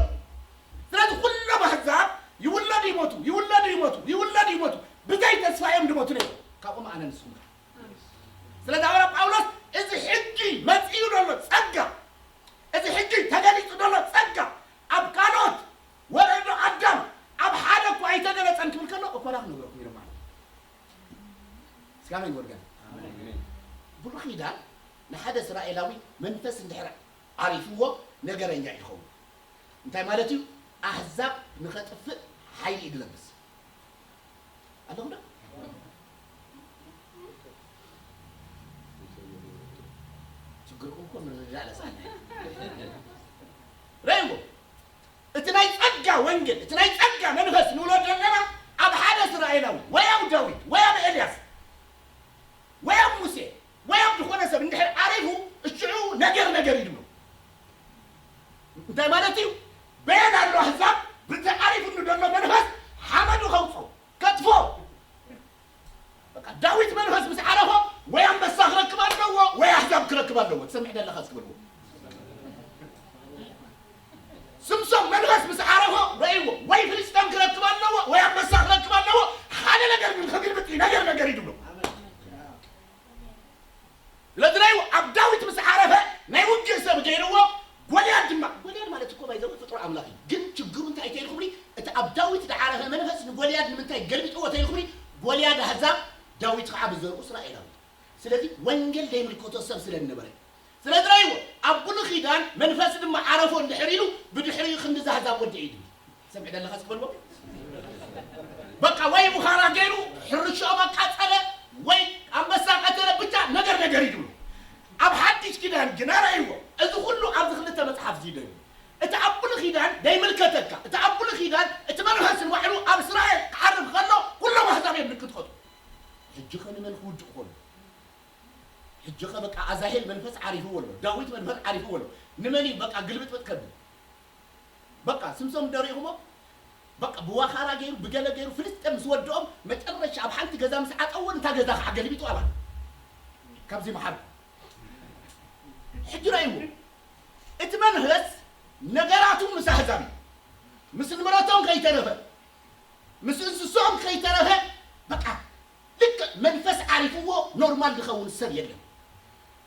ስለዚ ኩሎም ኣህዛብ ይውለዱ ይሞቱ፣ ይውለዱ ይሞቱ፣ ይውለዱ ይሞቱ። ብዘይ ተስፋ እዮም ዝሞቱ ነይሮም። ካብኦም ኣነ ንስኹም ኢኻ። ስለዚ ሃዋርያ ጳውሎስ እዚ ሕጂ መጺኡ ዘሎ ጸጋ፣ እዚ ሕጂ ተገሊጹ ዘሎ ጸጋ ኣብ ካልኦት ወለዶ ኣዳም ኣብ ሓደ እኮ ኣይተገለጸን ክብል ከሎ እኮ ዳ ክነግረኩም ኢሎም ማለት እዩ። እስኪ ኣሜን ወርገን። ብሉይ ኪዳን ንሓደ እስራኤላዊ መንፈስ እንድሕር ዓሪፍዎ ነገረኛ እዩ ዝኸውን። እንታይ ማለት እዩ? ኣህዛብ ንኸጥፍእ ሓይሊ እዩ ዝለብስ። ኣለኹም ዶ? ችግርኩም እኮ ምርድዳእ ለሳና እዩ። ረእይዎ። እቲ ናይ ጸጋ ወንጌል፣ እቲ ናይ ጸጋ መንፈስ ንብሎ ዘለና ኣብ ሓደ እስራኤላዊ ወይ ኣብ ዳዊት ወይ ኣብ ኤልያስ ወይ ኣብ ሙሴ ወይ ኣብ ዝኾነ ሰብ እንድሕር ዓሪፉ፣ እሽዑ ነገር ነገር እዩ ዝብሎ። እንታይ ማለት እዩ? በየን ኣሎ ኣህዛብ ብቲ ዓሪፉ ዘሎ መንፈስ ሓመዱ ከውፅኦ፣ ከጥፎ። በቃ ዳዊት መንፈስ ምስ ዓረፎ ወይ ኣንበሳ ክረክብ ኣለዎ ወይ ኣህዛብ ክረክብ ኣለዎ። ትሰምዕ ደለኻ እስኪ በልዎ። ስምሶም መንፈስ ምስ ዓረፎ ረእይዎ ወይ ፍልስጤም ክረክብ ኣለዎ ወይ ኣንበሳ ክረክብ ኣለዎ። ሓደ ነገር ግን ከግልብጥ እዩ፣ ነገር ነገር እዩ ዝብሎ። ስለዚ ናይ ኣብ ዳዊት ምስ ዓረፈ ናይ ውግእ ሰብ ገይርዎ። ጎልያድ ድማ፣ ጎልያድ ማለት እኮ ባይዘው ፍጡር ኣምላኽ እዩ። ግን ችግሩ እንታይ ተይልኩምኒ? እቲ ኣብ ዳዊት ዝዓረፈ መንፈስ ንጎልያድ ንምንታይ ገልቢጥዎ ተይልኩምኒ? ጎልያድ ኣህዛብ፣ ዳዊት ከዓ ብዘርኡ እስራኤላዊ። ስለዚ ወንጌል ዘይምልከቶ ሰብ ስለ ዝነበረ። ስለዚ ረእይዎ ኣብ ብሉይ ኪዳን መንፈስ ድማ ዓረፎ እንድሕር ኢሉ ብድሕሪኡ ክንዲ ዛህዛብ ወዲ ኢዱ። ሰምዕ ደለኻ እስኪ በልዎ። በቃ ወይ ቡኻራ ገይሩ ሕርሻኦም ኣቃጸለ ወይ ኣንበሳ ቀተለ፣ ብቻ ነገር ነገር እዩ ዝብሉ። ኣብ ሓድሽ ኪዳን ግና ረእይዎ እዚ ኩሉ ኣብዚ ክልተ መጽሓፍ እዚ ደዩ። እቲ ኣብ ብሉይ ኪዳን ዘይምልከተካ፣ እቲ ኣብ ብሉይ ኪዳን እቲ መንፈስ ንባዕሉ ኣብ እስራኤል ክዓርፍ ከሎ ኩሎም ኣህዛብ እዮም ዝንቅጥቀጡ። ሕጂ ኸ ንመን ክውድቕ ከሎ? ሕጂ ኸ በቃ ኣዛሄል መንፈስ ዓሪፍዎ ኣሎ፣ ዳዊት መንፈስ ዓሪፍዎ ኣሎ። ንመን እዩ በቃ ግልብጥብጥ ከብል? በቃ ስምሶም ደሪኹሞ በቃ ብዋኻራ ገይሩ ብገለ ገይሩ ፍልስጤም ምስ ወድኦም መጨረሻ ኣብ ሓንቲ ገዛ ምስ ዓጠዎ እታ ገዛ ከዓ ገልቢጡ ኣባል ካብዚ መሓል ሕጂ ረእይዎ እቲ መንፈስ ነገራቱ ምስ ኣህዛብ እዩ ምስ ንብረቶም ከይተረፈ ምስ እንስሶም ከይተረፈ በቃ ልክዕ መንፈስ ዓሪፍዎ ኖርማል ዝኸውን ሰብ የለን።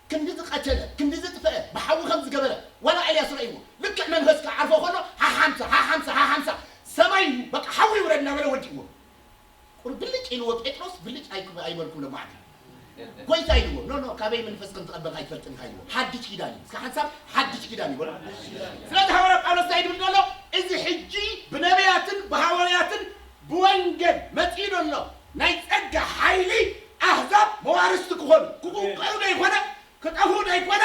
ክንዲ ዝቐተለ ክንዲ ዝጥፈአ ብሓዊ ከም ዝገበረ ዋላ ኤልያስ ረእይዎ ልክዕ መንፈስ ክዓርፎ ከሎ ሃሓምሳ ሃሓምሳ ሃሓምሳ ሰማይ በቃ ሓዊ ይውረድ እናበለ ወዲእዎ። ቁር ብልጭ ኢልዎ ጴጥሮስ ብልጭ ኣይበልኩም ለማዕቲ ጎይታ ኢልዎ ኖ ኖ ካበይ መንፈስ ከም ትቐበልካ ኣይትፈልጥን ኢኻ ኢልዎ። ሓድሽ ኪዳን እዩ እስከ ሓንሳብ ሓድሽ ኪዳን እዩ በሉ። ስለዚ ሃዋርያ ጳውሎስ እንታይ ይብል ዘሎ? እዚ ሕጂ ብነቢያትን ብሃዋርያትን ብወንጌል መጺኡ ዘሎ ናይ ጸጋ ሓይሊ ኣህዛብ መዋርስቲ ክኾኑ ክቁንቀዑ ዘይኮነ ክጠፍኡ ዘይኮነ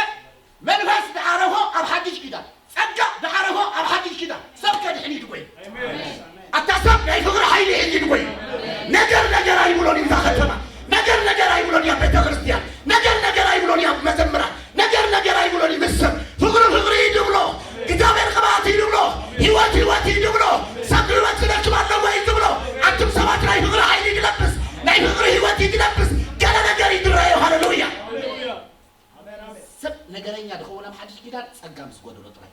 መንፈስ ዝዓረፎ ኣብ ሓድሽ ኪዳን ጸጋ ደሓረፎ ኣብ ሓድሽ ኪዳን ሰብ ከድሕን ኢሉ ኮይኑ። ኣታ ሰብ ናይ ፍቕሪ ሓይሊ ሒዙ ኢሉ ኮይኑ። ነገር ነገር ኣይብሎን እዩ እዛ ከተማ። ነገር ነገር ኣይብሎን እያ ቤተ ክርስቲያን። ነገር ነገር ኣይብሎን እያ መዘምራን። ነገር ነገር ኣይብሎን እዩ ምስ ሰብ። ፍቕሪ ፍቕሪ እዩ ዝብሎ። እግዚኣብሔር ቅብኣት እዩ ዝብሎ። ህይወት ህይወት እዩ ዝብሎ። ሰብ ህይወት ክረክብ ኣለዎ እዩ ዝብሎ። ኣቱም ሰባት ናይ ፍቕሪ ሓይሊ እዩ ዝለብስ። ናይ ፍቕሪ ህይወት እዩ ዝለብስ። ገለ ነገር እዩ ዝረኣዮ። ሃሌሉያ። ሰብ ነገረኛ ዝኸውን ኣብ ሓድሽ ኪዳን ጸጋ ምስ ጎደሎ ጥራይ።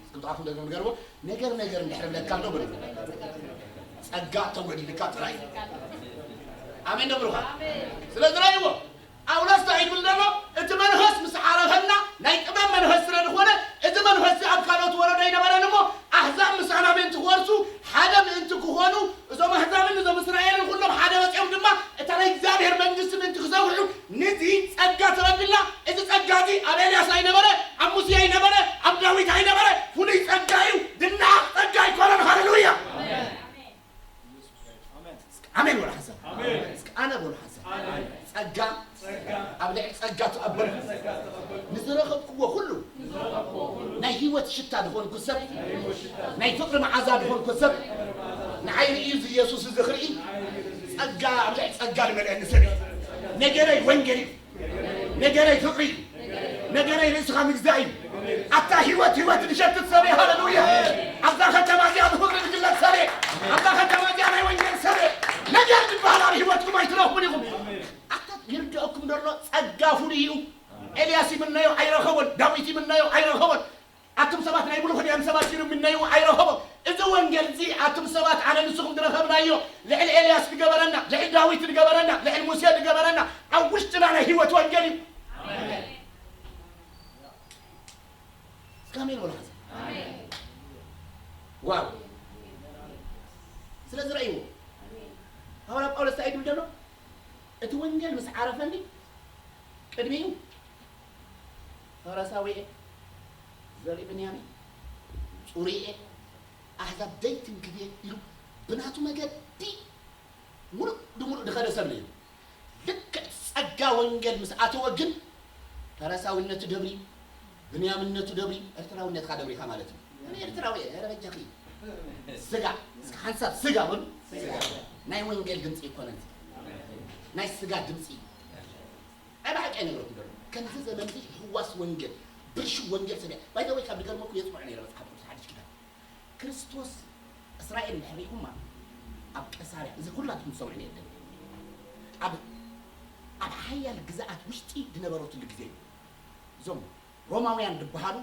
እስኪ ብጣዕኩም ደግሞ ንገርዎ። ነገር ነገር እንድሕር ብለካ ኣሎ ብሎ። ጸጋ ተጎዲልካ ጥራይ። ኣሜን ዶ ብሩኻ? ስለዚ ራይዎ። ጳውሎስ እንታይ ይብል ዘሎ? እቲ መንፈስ ምስ ዓረፈና ናይ ጥበብ መንፈስ ስለ ዝኾነ፣ እዚ መንፈስ እዚ ኣብ ካልኦት ወረዶ ኣይነበረን እሞ፣ ኣሕዛብ ምሳና ምእንቲ ክወርሱ፣ ሓደ ምእንቲ ክኾኑ፣ እዞም ኣሕዛብን እዞም እስራኤልን ኩሎም ሓደ ወፂኦም ድማ እታ ናይ እግዚኣብሔር መንግስቲ ምእንቲ ክሰብሑ፣ ነዚ ጸጋ ተቐቢልና። እዚ ጸጋ እዚ ኣብ ኤልያስ ኣይነበረ፣ ኣብ ሙሴ ኣይነበረ፣ ኣብ ዳዊት ኣይነበረ፣ ፍሉይ ጸጋ እዩ። ዝነዓቕ ጸጋ ኣይኮነን። ሃሌሉያ። ኣሜን በሉ ሓንሳብ። ኣሜን። እስኪ ኣነ በሉ ሓንሳብ። ኣሜን። ጸጋ ጸጋ ኣብ ልዕሊ ጸጋ ትቐበልኩ። ጸጋ ትቐበልኩ። ንዝረኸብክዎ ኩሉ ንዝረኸብክዎ ኩሉ ናይ ህይወት ሽታ ዝኾንኩ ሰብ፣ ናይ ህይወት ሽታ ናይ ፍቕሪ መዓዛ ዝኾንኩ ሰብ፣ ንዓይ ርእዩ እዚ ኢየሱስ እዚ ክርኢ፣ ጸጋ ኣብ ልዕሊ ጸጋ ዝመልአኒ ሰብ እዩ። ነገረይ ወንጌል እዩ። ነገረይ ፍቕሪ እዩ። ነገረይ ርእስኻ ምግዛእ እዩ። ኣታ ህይወት ህይወት ዝሸትት ሰብ እየ። ሃሌሉያ። ኣብዛ ከተማ እዚኣ ብፍቕሪ ዝግለጽ ሰብ እየ። ኣብዛ ከተማ እዚኣ ናይ ወንጌል ሰብ እየ። ነገር ዝበሃል ኣብ ህይወትኩም ኣይትረኽቡን ኢኹም። ኣታ ይርድአኩም ዘሎ ጸጋ ፍሉይ እዩ። ኤልያስ ይምነዮ ኣይረኸቦን። ዳዊት ይምነዮ ኣይረኸቦን። ኣቱም ሰባት ናይ ብሉይ ኪዳን ሰባት ይምነይዎ ኣይረኸቦ። እዚ ወንጌል እዚ ኣቱም ሰባት ኣነ ንስኹም ዝረኸብናዮ ልዕሊ ኤልያስ ዝገበረና፣ ልዕሊ ዳዊት ዝገበረና፣ ልዕሊ ሙሴ ዝገበረና ኣብ ውሽጥና ናይ ህይወት ወንጌል እዩ። እስከ ኣሜን በሉ ሓንሳብ። ዋው። ስለዚ ረእይዎ። ሃዋርያ ጳውሎስ እንታይ ይብል ዘሎ? እቲ ወንጌል ምስ ዓረፈኒ ቅድሚኡ ፈረሳዊ እየ፣ ዘርኢ ብንያም እየ፣ ጽሩይ እየ፣ ኣሕዛብ ዘይትንክፍ እየ ኢሉ ብናቱ መገዲ ሙሉእ ብሙሉእ ዝኸደ ሰብ ነይሩ። ልክዕ ጸጋ ወንጌል ምስ ኣተወ ግን ፈረሳዊነቱ ደብርዩ፣ ብንያምነቱ ደብርዩ፣ ኤርትራውነትካ ደብሪኻ ማለት እዩ። ኣነ ኤርትራዊ እየ፣ ኧረ በጃኺ። ስጋ፣ እስኪ ሓንሳብ ስጋ በሉ። ናይ ወንጌል ድምፂ ኣይኮነን። ናይ ስጋ ድምፂ እዩ። ኣይ ብሓቂ ኣይነግረኩም ዘሎ። ከምዚ ዘመን እዚ ህዋስ ወንጌል፣ ብርሹ ወንጌል ሰሚዐ። ባይ ዘ ወይ ካብ ዝገርመኩም የፅንዖ ነይረ መፅሓፍ ቅዱስ ሓድሽ ኪዳን። ክርስቶስ እስራኤል እንድሕር ርኢኹማ ኣብ ቀሳርያ፣ እዚ ኩላትኩም ትሰምዑ ነይርኩም። ኣብ ኣብ ሓያል ግዝኣት ውሽጢ ዝነበረትሉ ግዜ እዩ። እዞም ሮማውያን ዝበሃሉ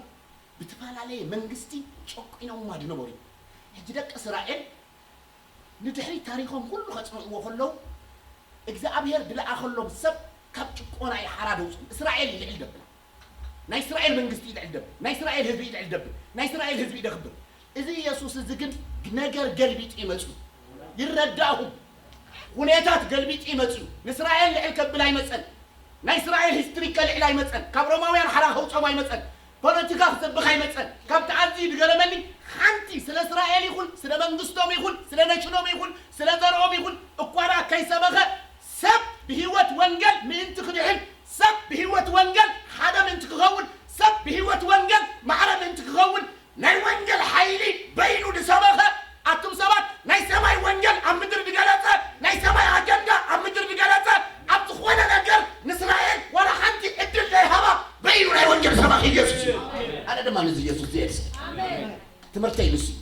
ብትፈላለየ መንግስቲ ጨቂኖምዋ ዝነበሩ እዩ። ሕጂ ደቂ እስራኤል ንድሕሪት ታሪኾም ኩሉ ከጽንዕዎ ከለዉ፣ እግዚኣብሔር ዝለኣኸሎም ሰብ ካብ ጭቆና እዩ ሓራ ደውፅኦም። እስራኤል እዩ ልዕል ደብላ። ናይ እስራኤል መንግስቲ እዩ ልዕል ደብል። ናይ እስራኤል ህዝቢ እዩ ልዕል ደብል። ናይ እስራኤል ህዝቢ እዩ ደኽብር። እዚ ኢየሱስ እዚ ግን ነገር ገልቢጡ እዩ መፅኡ። ይረዳእኹም። ሁኔታት ገልቢጡ እዩ መፅኡ። ንእስራኤል ልዕል ከብል ኣይመፀን። ናይ እስራኤል ሂስትሪ ከልዕል ኣይመፀን። ካብ ሮማውያን ሓራ ከውፅኦም ኣይመፀን። ፖለቲካ ክሰብኽ ኣይመፀን። ካብቲ ኣዝዩ ዝገረመኒ ሓንቲ ስለ እስራኤል ይኹን፣ ስለ መንግስቶም ይኹን፣ ስለ ነሽኖም ይኹን፣ ስለ ዘርኦም ይኹን እኳ ደኣ ከይሰበኸ ሰብ ብህይወት ወንጌል ምእንቲ ክድሕን፣ ሰብ ብህይወት ወንጌል ሓደ ምእንቲ ክኸውን፣ ሰብ ብህይወት ወንጌል ማዕረ ምእንቲ ክኸውን ናይ ወንጌል ሓይሊ በይኑ ዝሰበኸ ኣቱም ሰባት ናይ ሰማይ ወንጌል ኣብ ምድሪ ዝገለጸ ናይ ሰማይ ኣጀንዳ ኣብ ምድሪ ዝገለጸ ኣብ ዝኾነ ነገር ንእስራኤል ዋላ ሓንቲ ዕድል ዘይሃባ በይኑ ናይ ወንጌል ሰባኺ ኢየሱስ እዩ። ኣነ ድማ ነዚ ኢየሱስ ዝየድስ ትምህርተይ ንሱ እዩ።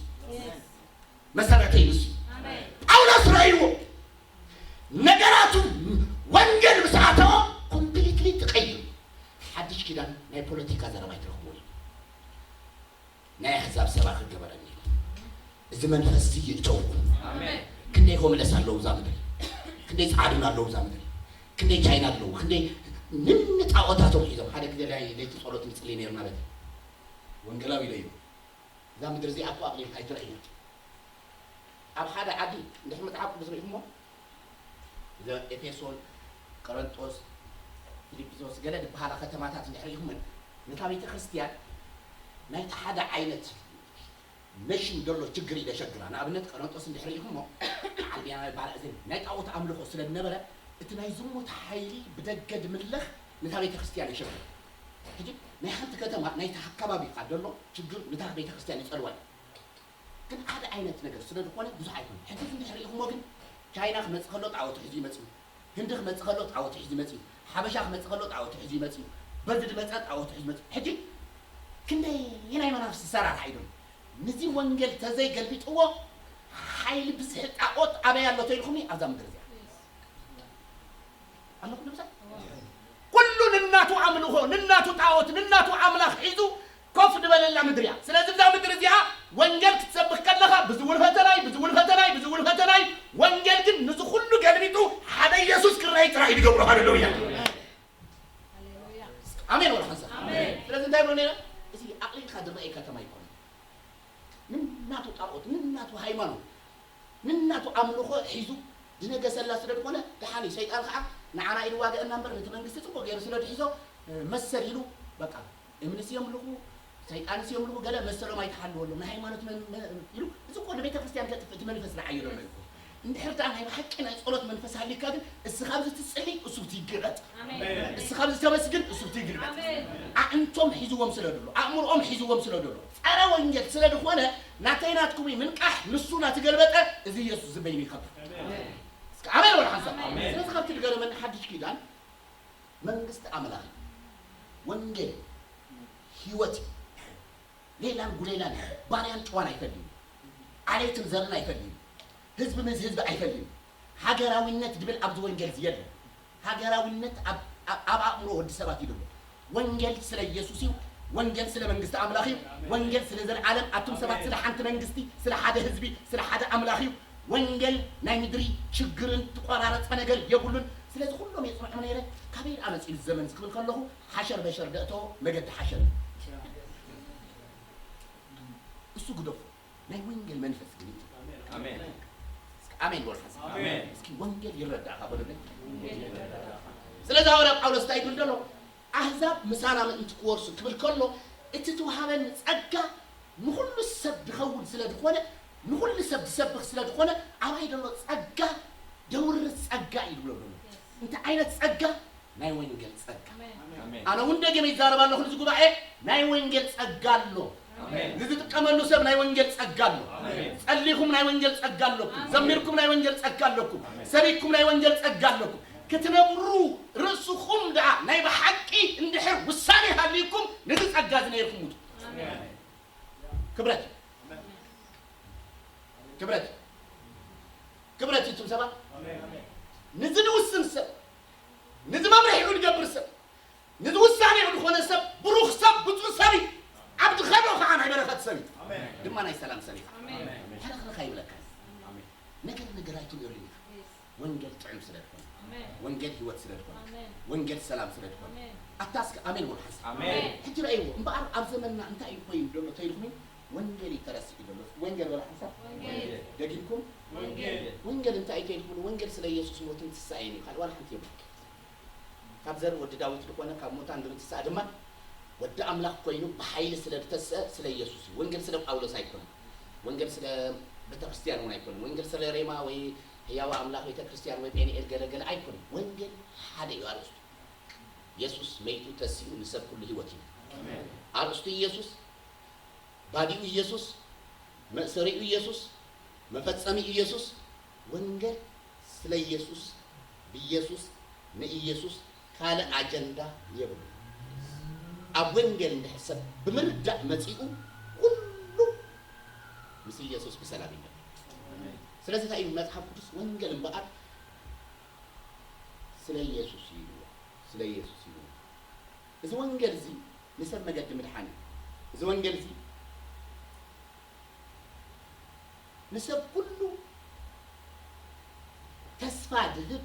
መሰረተይ ንሱ እዩ። ጳውሎስ ረእይዎ ነገራቱ ወንጌል ምስ ኣተወ ኮምፕሊትሊ ትቀይር። ሓድሽ ኪዳን ናይ ፖለቲካ ዘረባ ኣይትረኽብዎ። ናይ ኣሕዛብ ሰባኺ ገበረኒ። እዚ መንፈስ እዚ ይእተውኩም። ኣሜን። ክንደይ ሆምለስ ኣለዉ እዛ ምድሪ? ክንደይ ጻዕድን ኣለዉ እዛ ምድሪ? ክንደይ ቻይና ኣለዉ? ክንደይ ንንጣዖታቶም ሒዞም። ሓደ ግዜ ናይ ለይቲ ጸሎት ንጽሊ ነይርና በቲ ወንጌላዊ ኢለ እዩ። እዛ ምድሪ እዚኣ እኮ ኣቕሊልካ ኣይትርእይን። ኣብ ሓደ ዓዲ እንድሕር መጽሓፍ ቅዱስ ርኢኹሞ፣ እዘ ኤፌሶን፣ ቆረንጦስ፣ ፊልጵሶስ ገለ ዝበሃላ ከተማታት እንድሕር ርኢኹመን፣ ነታ ቤተ ክርስቲያን ናይቲ ሓደ ዓይነት ነሽን ዘሎ ችግር እዩ ዘሸግራ። ንኣብነት ቆረንጦስ እንድሕር ርኢኹሞ፣ በዓል ቢንያም፣ በዓል እዝን ናይ ጣዖት ኣምልኾ ስለ ዝነበረ፣ እቲ ናይ ዝሙት ሓይሊ ብደገ ዝምለኽ ነታ ቤተ ክርስቲያን የሸግር። ሕጂ ናይ ሓንቲ ከተማ ናይቲ ኣከባቢ ካብ ዘሎ ችግር ንታ ቤተክርስትያን ይጸልዋ እዩ። ግን ሓደ ዓይነት ነገር ስለ ዝኾነ ብዙሕ ኣይኮነ። ሕጂ እዚ እንድሕር ኢኹሞ ግን ቻይና ክመጽእ ከሎ ጣዖት ሒዙ ይመጽእ እዩ። ህንዲ ክመጽእ ከሎ ጣዖት ሒዙ ይመጽእ እዩ። ሓበሻ ክመጽእ ከሎ ጣዖት ሒዙ ይመጽእ እዩ። በዚ ድመጸ ጣዖት ሒዙ ይመጽእ እዩ። ሕጂ ክንደይ ናይ መናፍስቲ ሰራራሕ እዩ ዘሎ። ነዚ ወንጌል ተዘይገልቢጥዎ ሓይሊ ብዝሒ ጣዖት ኣበይ ኣሎ ተይልኩምኒ ኣብዛ ምድሪ እዚኣ ኣለኹም ንምሳል ኩሉ ንናቱ ኣምልኾ ንናቱ ጣዖት ንናቱ ኣምላኽ ሒዙ ኮፍ ዝበለላ ምድሪ እያ። ስለዚ እዛ ምድሪ እዚኣ ወንጌል ክትሰብኽ ከለኻ ብዝውል ፈተናይ ብዝውል ፈተናይ ብዝውል ፈተናይ ወንጌል ግን ንዚ ኩሉ ገልቢጡ ሓደ ኢየሱስ ክረኣይ ጥራይ እዩ ዝገብሮ። ሃሌሉያ ኣሜን። ወላ ሓንሳብ ስለዚ እንታይ ብሎ ነይረ እዚ ኣቕሊልካ ዝረኣይ ከተማ ይኮነ ንናቱ ጣዖት ንናቱ ሃይማኖት ንናቱ ኣምልኾ ሒዙ ዝነገሰላ ስለ ዝኾነ ደሓን እዩ። ሰይጣን ከዓ ንዓና ኢሉ ዋገ እና እምበር ነቲ መንግስቲ ፅቡቅ ገይሩ ስለ ድሒዞ መሰል ኢሉ በቃ እምንስ የምልኹ ሰይጣንስ የምልኹ ገለ መሰሎም ኣይተሓልወሎም ናይ ሃይማኖት ኢሉ እዚ እኮ ንቤተ ክርስቲያን ከጥፍእ እቲ መንፈስ ዝዓየሎ እዩ። እንድሕር ደኣ ናይ ብሓቂ ናይ ጸሎት መንፈስ ሃልዩካ ግን እስኻ ኣብዚ ትጽሊ እሱ ብቲ ይግለጥ እስኻ ኣብዚ ተመስግን እሱ ብቲ ይግለጥ ኣዕንቶም ሒዝዎም ስለ ደሎ ኣእምሮኦም ሒዝዎም ስለ ደሎ ጸረ ወንጌል ስለ ዝኾነ ናተይ ናትኩም ምንቃሕ ንሱ ናትገልበጠ እዚ ኢየሱስ ዝበይኑ ይኸብር እስከ ኣሜን ወላ ሓንሳብ ስለዚ ካብቲ ዝገረመኒ ሓድሽ ኪዳን መንግስቲ ኣምላኽ ወንጌል ህይወት ሌላን ጉሌላን ባርያን ጨዋን ኣይፈልይን ዓሌትን ዘርን ኣይፈልይን ህዝቢ ምስ ህዝቢ ኣይፈልይን ሃገራዊነት ድብል ኣብዚ ወንጌል እዚ የለን ሃገራዊነት ኣብ ኣእምሮ ወዲ ሰባት ይድሎ ወንጌል ስለ ኢየሱስ እዩ ወንጌል ስለ መንግስቲ ኣምላኽ እዩ ወንጌል ስለ ዘለዓለም ኣቱም ሰባት ስለ ሓንቲ መንግስቲ ስለ ሓደ ህዝቢ ስለ ሓደ ኣምላኽ እዩ ወንጌል ናይ ምድሪ ችግርን ትቆራረፀ ነገር የብሉን ስለዚ ኩሎም የፅንዖም ነይረ ካበይ ደኣ መፂኡ ዘመን ክብል ከለኹ ሓሸር በሸር ደእቶ መገዲ ሓሸር እሱ ግደፉ ናይ ወንጌል መንፈስ ግን ኣሜን ኣሜን ወልሓስ ኣሜን እስኪ ወንጌል ይረዳእካ በሉለይ ስለዚ ሃዋርያ ጳውሎስ እንታይ ይብል ዘሎ ኣህዛብ ምሳና ምእንቲ ክወርሱ ክብል ከሎ እቲ ትውሃበኒ ጸጋ ንኹሉ ሰብ ዝኸውን ስለ ዝኾነ ንኹሉ ሰብ ዝሰብኽ ስለ ዝኾነ ኣባይ ዘሎ ጸጋ ደውርስ ጸጋ እዩ ዝብሎ ዘሎ እንታይ ዓይነት ጸጋ ናይ ወንጌል ጸጋ ኣነ እውን ደገመ ይዛረብ ኣለኹ እዚ ጉባኤ ናይ ወንጌል ጸጋ ኣሎ ንዝጥቀመሉ ሰብ ናይ ወንጌል ጸጋ ኣሎ ጸሊኹም ናይ ወንጌል ጸጋ ኣለኩም ዘሚርኩም ናይ ወንጌል ጸጋ ኣለኩም ሰቢኩም ናይ ወንጌል ጸጋ ኣለኩም ክትነብሩ ርእስኹም ደኣ ናይ ብሓቂ እንድሕር ውሳኔ ሃልይኩም ነዚ ጸጋ እዚ ነይርኩም ውጡ ክብረት ክብረት ክብረት ይቱም ሰባት ንዚ ንውስን ሰብ ንዚ መምርሒኡ ዝገብር ሰብ ንዚ ውሳኔኡ ዝኾነ ሰብ ብሩኽ ሰብ ብፁዕ ሰብ እዩ ኣብ ዝኸዶ ከዓ ናይ በረኸት ሰብ እዩ ድማ ናይ ሰላም ሰብ እዩ ሕረኽረኻ ይብለካ ነገር ነገር ኣይትንእሉ ኢኻ ወንጌል ጥዑም ስለ ዝኾነ ወንጌል ህይወት ስለ ዝኾነ ወንጌል ሰላም ስለ ዝኾነ ኣታ እስከ ኣሜን ወልሓስ ሕጂ ረእይዎ እምበኣር ኣብ ዘመንና እንታይ እዩ ኮይኑ ዘሎ ተይልኩም ወንጌል እዩ ተረሲዑ ዘሎ ወንጌል ወላ ሓንሳብ ደግምኩም ወንጌል እንታይ እዩ ተይልኩም ወንጌል ስለ ኢየሱስ ሞትን ትንሳኤን እዩ ካልእ ዋላ ሓንቲ የብሉ ካብ ዘር ወዲ ዳዊት ዝኾነ ካብ ሙታን ዝትንሳእ ድማ ወዲ ኣምላኽ ኮይኑ ብሓይሊ ስለ ዝተስአ ስለ ኢየሱስ እዩ። ወንጌል ስለ ጳውሎስ ኣይኮነን። ወንጌል ስለ ቤተክርስትያን እውን ኣይኮነን። ወንጌል ስለ ሬማ ወይ ህያዋ ኣምላኽ ቤተክርስትያን ወይ ጴንኤል ገለ ገለ ኣይኮነን። ወንጌል ሓደ እዩ ኣርእስቱ። ኢየሱስ መይቱ ተሲኡ ንሰብ ኩሉ ህይወት እዩ። ኣርእስቱ ኢየሱስ ባዲኡ ኢየሱስ፣ መእሰሪኡ ኢየሱስ፣ መፈጸሚኡ ኢየሱስ፣ ወንጌል ስለ ኢየሱስ፣ ብኢየሱስ፣ ንኢየሱስ፣ ካልእ ኣጀንዳ የብሉን። ኣብ ወንጌል እንድሕር ሰብ ብምርዳእ መጺኡ፣ ኩሉ ምስ ኢየሱስ ብሰላም ይነብር። ስለዚ እንታይ እዩ መጽሓፍ ቅዱስ ወንጌል እምበኣር ስለ ኢየሱስ እዩ ኢልዎ፣ ስለ ኢየሱስ እዩ ኢልዎ። እዚ ወንጌል እዚ ንሰብ መገዲ ምድሓን እዩ። እዚ ወንጌል እዚ ንሰብ ኩሉ ተስፋ ድህብ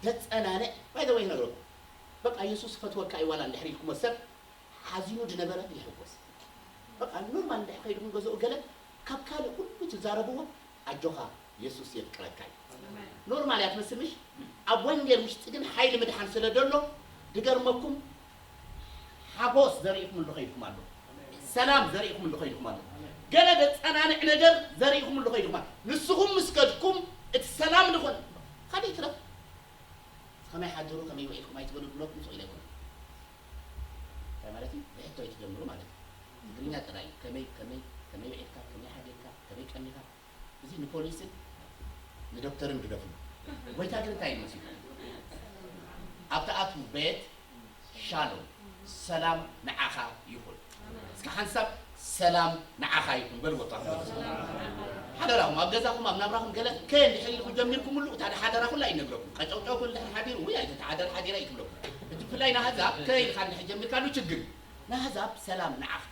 ደጸናንዕ ባይ ዘ ወይ ይነግረኩም በቃ የሱስ ፈትወካ እዩ ዋላ እንድሕር ኢልኩሞ ሰብ ሓዚኑ ድነበረ ይሕጎስ በቃ ኖርማል እንድሕር ከይድኩም ገዝኡ ገለ ካብ ካልእ ኩሉ ትዛረብዎ ኣጆኻ የሱስ የፍቅረካ እዩ ኖርማል እያ ትመስል ምሽ ኣብ ወንጌል ውሽጢ ግን ሓይሊ ምድሓን ስለ ደሎ ድገርመኩም ሓጎስ ዘሪእኹምሉ ከይድኩም ኣሎ ሰላም ዘሪእኹምሉ ከይድኩም ኣሎ ገለ ዘጸናንዕ ነገር ዘሪእኹምሉ ከይድኩም ኣሎ ንስኹም ምስ ከድኩም እቲ ሰላም ዝኾነ ካልእ ይትረፍ ከመይ ሓድሩ ከመይ ውዒልኩም ኣይትበሉ ብሎኩም ስቕ ኢለ ኣይኮነ ማለት እዩ። ብሕቶ እዩ ትጀምሩ ማለት እዩ። ትግርኛ ጥራይ እዩ። ከመይ፣ ከመይ፣ ከመይ ውዒልካ፣ ከመይ ሓዲርካ፣ ከመይ ቀኒኻ፣ እዚ ንፖሊስን ንዶክተርን ግደፍሉ። ጎይታ ግን እንታይ እዩ መሲሉ? ኣብ ትኣትዉ ቤት ሻሎም፣ ሰላም ንዓኻ ይኹን። እስኪ ሓንሳብ ሰላም ንዓኻ ይኹን በልዎ። ሓደራኹም ኣብ ገዛኹም ኣብ ናብራኹም ገለ ከ እንድሕር ኢልኩም ጀሚርኩምሉ፣ እታ ሓደራ ኩላ ይነግረኩም። ቀጨውጨው ክብል እንድሕር ሓዲሩ፣ ውይ ኣይተ ሓደር ሓዲራ ይክብለኩም። እቲ ብፍላይ ንኣህዛብ ከ ኢልካ እንድሕር ጀሚርካሉ ችግር እዩ። ንኣህዛብ ሰላም ንዓኻ፣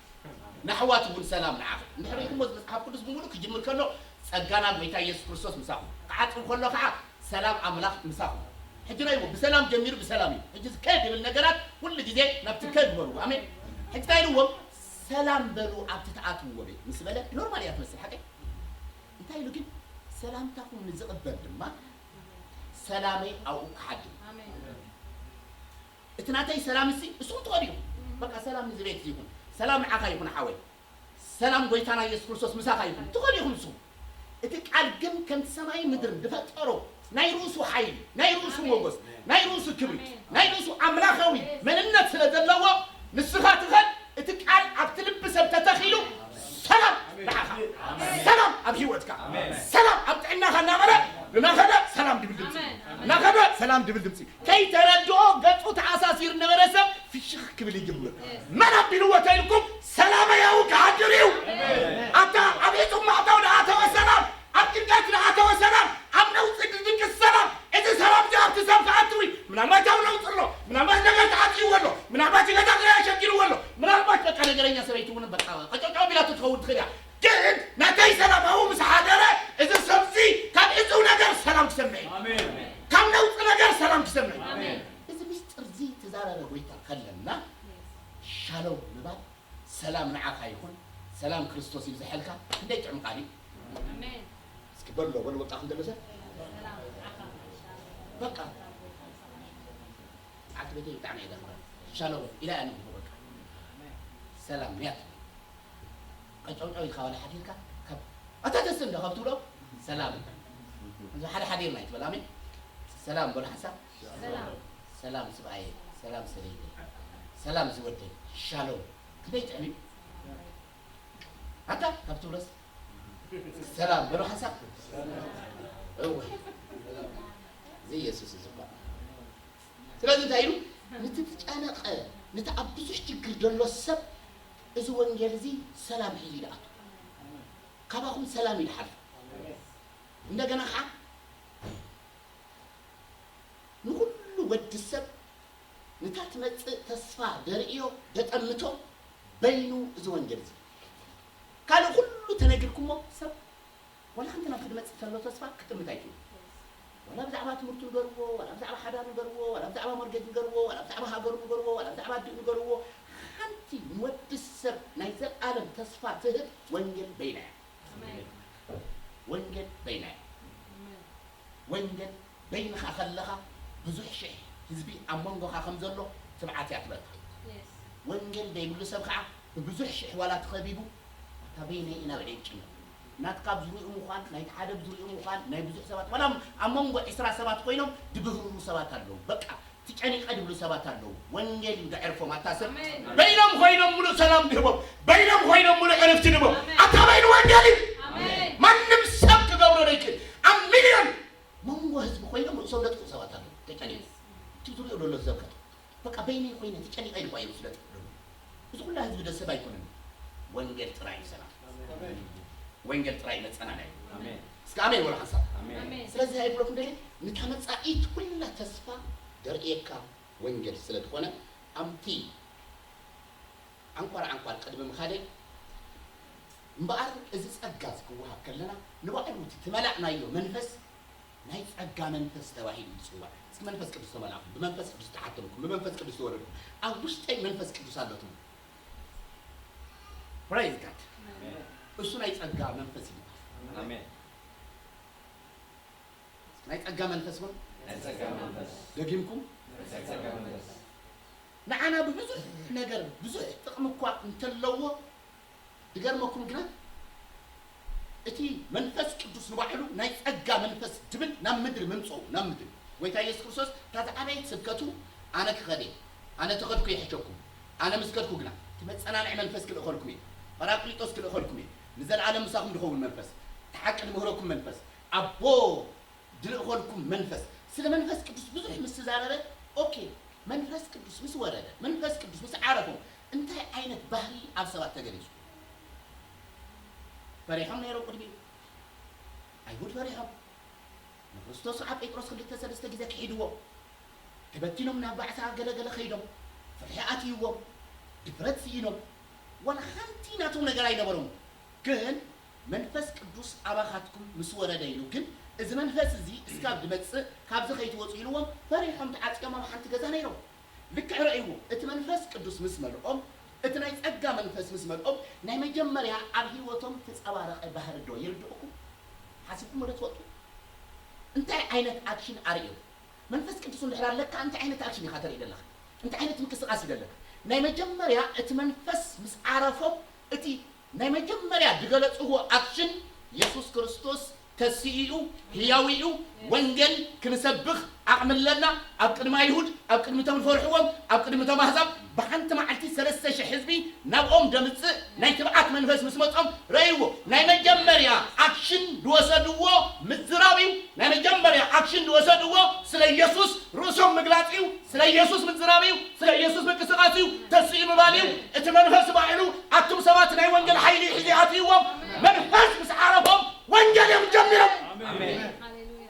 ንኣሕዋት እውን ሰላም ንዓኻ። እንድሕር ኢልኩሞ፣ እዚ መጽሓፍ ቅዱስ ብምሉእ ክጅምር ከሎ፣ ጸጋና ጎይታ ኢየሱስ ክርስቶስ ምሳኹም፣ ክዓጽም ከሎ ከዓ ሰላም ኣምላኽ ምሳኹም። ሕጂ ናይ ብሰላም ጀሚሩ ብሰላም እዩ። ሕጂ እዚ ከ ዝብል ነገራት ኩሉ ግዜ ናብቲ ከ ግበርዎ። ኣሜን። ሕጂ እንታይ ኢልዎም? ሰላም በሉ ኣብቲ ትኣትውዎ ቤት ምስ በለ፣ ኖርማል እያ ትመስል ሓቀይ። እንታይ ኢሉ ግን? ሰላምታኹም ንዝቕበል ድማ ሰላመይ ኣብኡ ክሓድር። ኣሜን። እቲ ናተይ ሰላም እሲ ንስኹም ትኸዱ ኢኹም። በቃ ሰላም ንዚ ቤት እዚ ይኹን። ሰላም ንዓኻ ይኹን ሓወይ። ሰላም ጎይታና ኢየሱስ ክርስቶስ ምሳኻ ይኹን። ትኸዱ ኢኹም ንስኹም። እቲ ቃል ግን ከምቲ ሰማይን ምድርን ዝፈጠሮ ናይ ርእሱ ሓይሊ፣ ናይ ርእሱ ሞገስ፣ ናይ ርእሱ ክብሪ፣ ናይ ርእሱ ኣምላኻዊ መንነት ስለ ዘለዎ ንስኻ ትኸድ። እቲ ቃል ኣብቲ ልቢ ሰብ ተተኺሉ ሰላም ንዓኻ፣ ሰላም ኣብ ህይወትካ፣ ሰላም ኣብ ጥዕናኻ እናበለ እናኸደ ሰላም ድብል ድምፂ፣ እናኸደ ሰላም ድብል ድምፂ። ከይተረድኦ ገፁ ተኣሳሲሩ ነበረ ሰብ ፍሽኽ ክብል ይጅምር። መን ኣቢልዎ ተይልኩም ሰላመይ ኣብኡ ክሓድር እዩ። ኣታ ኣብ ሕጹብ ማዕተው ዝኣተወ ሰላም፣ ኣብ ጭንቀት ዝኣተወ ሰላም፣ ኣብ ነውጺ ዝድቅስ ሰላም። እዚ ሰላም እዚ ኣብቲ ሰብ ክኣትው እዩ። ምናልባት ኣብ ነውጺ ኣሎ፣ ምናልባት ነገር ተዓጽይዎ ኣሎ፣ ምናልባት ገዛ ክራይ ኣሸጊርዎ ኣሎ፣ ምናልባት በቃ ነገረኛ ሰበይቲ እውን በቃ ቀጨውጫው ቢላቶ ትኸውን ትኽእል እያ። ግን ናተይ ሰላም ኣብኡ ምስ ሓደረ፣ እዚ ሰብዚ ካብ ዕጹው ነገር ሰላም ክሰምዕ እዩ። ኣሜን። ካብ ነውጺ ነገር ሰላም ክሰምዕ እዩ። ኣሜን። እዚ ምስጢር እዚ ተዛረበ ጎይታ ከለና፣ ሻሎም ምባል፣ ሰላም ንዓኻ ይኹን፣ ሰላም ክርስቶስ ይብዝሐልካ። ክንደይ ጥዑም ቃል እዩ። ኣሜን። እስኪ በሎ፣ በሎ፣ በቃ ክንደሎ ሰብ። ሰላም ንዓኻ። በቃ። ዓቲ ቤተይ ብጣዕሚ እየ ደኽማ። ሻሎም ኢላ እያ ንግሆ በቃ። ሰላም ንያት። ቀጨውጨው ኢልካ ዋላ ሓዲርካ ካብ ኣታ ተስም ዶ ካብ ትብሎ ሰላም። እዚ ሓደ ሓዲርና ይትበል። ኣሜን። ሰላም በሉ ሓንሳብ። ሰላም። ሰላም ስብኣየ፣ ሰላም ሰበይተይ፣ ሰላም ዝወደይ፣ ሻሎም። ክንደይ ጥዕም እዩ። ኣታ ካብ ትብሎስ ሰላም በሉ ሓንሳብ። እወ። እዚ ኢየሱስ እዚ እኳ። ስለዚ እንታይ ኢሉ? ነቲ ዝጨነቐ፣ ነቲ ኣብ ብዙሕ ችግር ዘሎ ሰብ እዚ ወንጌል እዚ ሰላም ሒዙ ይድኣቱ። ካባኹም ሰላም ይድሓልፉ። እንደገና ኸዓ ንኹሉ ወዲ ሰብ ነታ ትመጽእ ተስፋ ደርእዮ፣ ደጠምቶ በይኑ እዚ ወንጌል እዚ። ካልእ ኩሉ ተነጊርኩሞ ሰብ ዋላ ሓንቲ ናብቲ ዝመጽእ ዘሎ ተስፋ ክጥምት ኣይክእልን። ዋላ ብዛዕባ ትምህርቱ ንገርዎ፣ ዋላ ብዛዕባ ሓዳር ንገርዎ፣ ዋላ ብዛዕባ ሞርጌጅ ንገርዎ፣ ዋላ ብዛዕባ ሃገሩ ንገርዎ፣ ዋላ ብዛዕባ ኣዲኡ ንገርዎ፣ ሓንቲ ንወዲ ሰብ ናይ ዘለኣለም ተስፋ ትህብ ወንጌል በይና እያ። ኣሜን። ወንጌል በይና እያ። ኣሜን። ወንጌል በይንኻ ከለኻ ብዙሕ ሽሕ ህዝቢ ኣብ መንጎኻ ከም ዘሎ ትብዓት እያ ትበልካ። የስ። ወንጌል ዘይብሉ ሰብ ከዓ ብብዙሕ ሽሕ ዋላ ተኸቢቡ፣ ኣታ በይነይ ኢና ብዒ ጭነቕ። ናትካ ብዝሪኡ ምዃን፣ ናይቲ ሓደ ብዝሪኡ ምዃን፣ ናይ ብዙሕ ሰባት፣ ዋላ ኣብ መንጎ ዕስራ ሰባት ኮይኖም ድብህርሩ ሰባት ኣለዉ። በቃ፣ ትጨኒቐ ድብሉ ሰባት ኣለዉ። ወንጌል እዩ ደዕርፎም። ኣታ ሰብ ኣሜን። በይኖም ኮይኖም ሙሉእ ሰላም ድህቦም፣ በይኖም ኮይኖም ሙሉእ ዕርፍቲ ድህቦም። ኣሜን። ኣታ በይኑ ወንጌል እዩ። ኣሜን። ማንም ሰብ ክገብሮ ዘይክእል። ኣብ ሚልዮን መንጎ ህዝቢ ኮይኖም ርእሶም ዘጥፍኡ ሰባት ኣለዉ። ተጨኒቑ። እቲ ዝሪኦ ዘሎ ሰብ ከ በቃ በይነይ ኮይነ ተጨኒቐ ኢሉ እኳ እዩ ዝፍለጥ። እዚ ኩላ ህዝቢ ደስ ሰብ ኣይኮነን። ወንጌል ጥራይ እዩ ሰላም። ኣሜን። ወንጌል ጥራይ መጸናናይ እዩ። ኣሜን። እስከ ኣሜን በሉ ሓንሳብ። ኣሜን። ኣሜን። ስለዚ እንታይ ይብለኩም ደለ? ንታ መጻኢት ኩላ ተስፋ ደርእየካ ወንጌል ስለ ዝኾነ፣ ኣምቲ ዓንኳር ዓንኳር ቅድሚ ምኻደይ እምበኣር እዚ ጸጋ እዚ ክወሃብ ከለና ንባዕሉ እቲ ትመላእናዮ መንፈስ ናይ ጸጋ መንፈስ ተባሂሉ ይጽዋዕ። እስኪ መንፈስ ቅዱስ ተመልኣኹም፣ ብመንፈስ ቅዱስ ተሓተምኩም፣ ብመንፈስ ቅዱስ ተወለድኩም፣ ኣብ ውሽጠይ መንፈስ ቅዱስ ኣሎ ትብሉ። Praise God። ኣሜን። እሱ ናይ ጸጋ መንፈስ ይበሃል። ኣሜን። ናይ ጸጋ መንፈስ እውን ናይ ጸጋ መንፈስ። ደጊምኩም ናይ ጸጋ መንፈስ። ንዓና ብብዙሕ ነገር ብዙሕ ጥቕሚ እኳ እንተለዎ፣ ዝገርመኩም ግና እቲ መንፈስ ቅዱስ ንባዕሉ ናይ ጸጋ መንፈስ ድብል ናብ ምድሪ ምምጽኡ፣ ናብ ምድሪ። ጎይታ ኢየሱስ ክርስቶስ እታ ዝዓበየት ስብከቱ ኣነ ክኸደ፣ ኣነ ተኸድኩ ይሕሸኩም፣ ኣነ ምስ ከድኩ ግና፣ እቲ መጸናንዒ መንፈስ ክልእኸልኩም እየ፣ ጳራቅሊጦስ ክልእኸልኩም እየ፣ ንዘለኣለም ምሳኹም ድኸውን መንፈስ፣ እቲ ሓቂ ድምህረኩም መንፈስ፣ ኣቦ ድልእኸልኩም መንፈስ። ስለ መንፈስ ቅዱስ ብዙሕ ምስ ተዛረበ፣ ኦኬ፣ መንፈስ ቅዱስ ምስ ወረደ፣ መንፈስ ቅዱስ ምስ ዓረፎም፣ እንታይ ዓይነት ባህሪ ኣብ ሰባት ተገሊጹ? ፈሪሖም ነይሮም ቅድሚኡ። ኣይሁድ ፈሪሖም። ንክርስቶስ ከዓ ጴጥሮስ ክልተ ሰለስተ ግዜ ክሒድዎ። ተበቲኖም ናብ ባዕሳ ገለ ገለ ከይዶም። ፍርሒ ኣትይዎም። ድፍረት ስኢኖም። ዋላ ሓንቲ ናቶም ነገር ኣይነበሮም። ግን መንፈስ ቅዱስ ኣባኻትኩም ምስ ወረደ ኢሉ። ግን እዚ መንፈስ እዚ እስካብ ድመጽእ ካብዚ ከይትወጹ ኢልዎም ፈሪሖም ተዓጽዮም ኣብ ሓንቲ ገዛ ነይሮም። ልክዕ ረእይዎ፣ እቲ መንፈስ ቅዱስ ምስ መልኦም፣ እቲ ናይ ጸጋ መንፈስ ምስ መልኦም፣ ናይ መጀመርያ ኣብ ህይወቶም ተጸባረቐ ባህሪ ዶ ይርድእኩም? ሓሲብኩም ዶ ትፈልጡ? እንታይ ዓይነት ኣክሽን ኣርእዮም? መንፈስ ቅዱስ እንድሕር ኣለካ፣ እንታይ ዓይነት ኣክሽን ኢኻ ተርኢ ዘለኻ? እንታይ ዓይነት ምንቅስቃስ እዩ ዘለካ? ናይ መጀመርያ እቲ መንፈስ ምስ ዓረፎም፣ እቲ ናይ መጀመርያ ዝገለጽዎ ኣክሽን፣ የሱስ ክርስቶስ ተሲኡ እዩ፣ ህያው እዩ፣ ወንጌል ክንሰብኽ ዓቕሚ ኣለና። ኣብ ቅድሚ ኣይሁድ፣ ኣብ ቅድሚ እቶም ዝፈርሕዎም፣ ኣብ ቅድሚ እቶም ኣህዛብ፣ ብሓንቲ መዓልቲ ሰለስተ ሽሕ ህዝቢ ናብኦም ደምጽእ ናይ ትብዓት መንፈስ ምስ መጾም ረእይዎ። ናይ መጀመርያ ኣክሽን ዝወሰድዎ ምዝራብ እዩ። ናይ መጀመርያ ኣክሽን ዝወሰድዎ ስለ ኢየሱስ ርእሶም ምግላጽ እዩ። ስለ ኢየሱስ ምዝራብ እዩ። ስለ ኢየሱስ ምንቅስቃስ እዩ። ተስኢ ምባል እዩ። እቲ መንፈስ ባዕሉ ኣቱም ሰባት ናይ ወንጌል ሓይሊ ሒዙ ኣትይዎም። መንፈስ ምስ ዓረፎም ወንጌል እዮም ጀሚሮም። ኣሜን። ሃሌሉያ።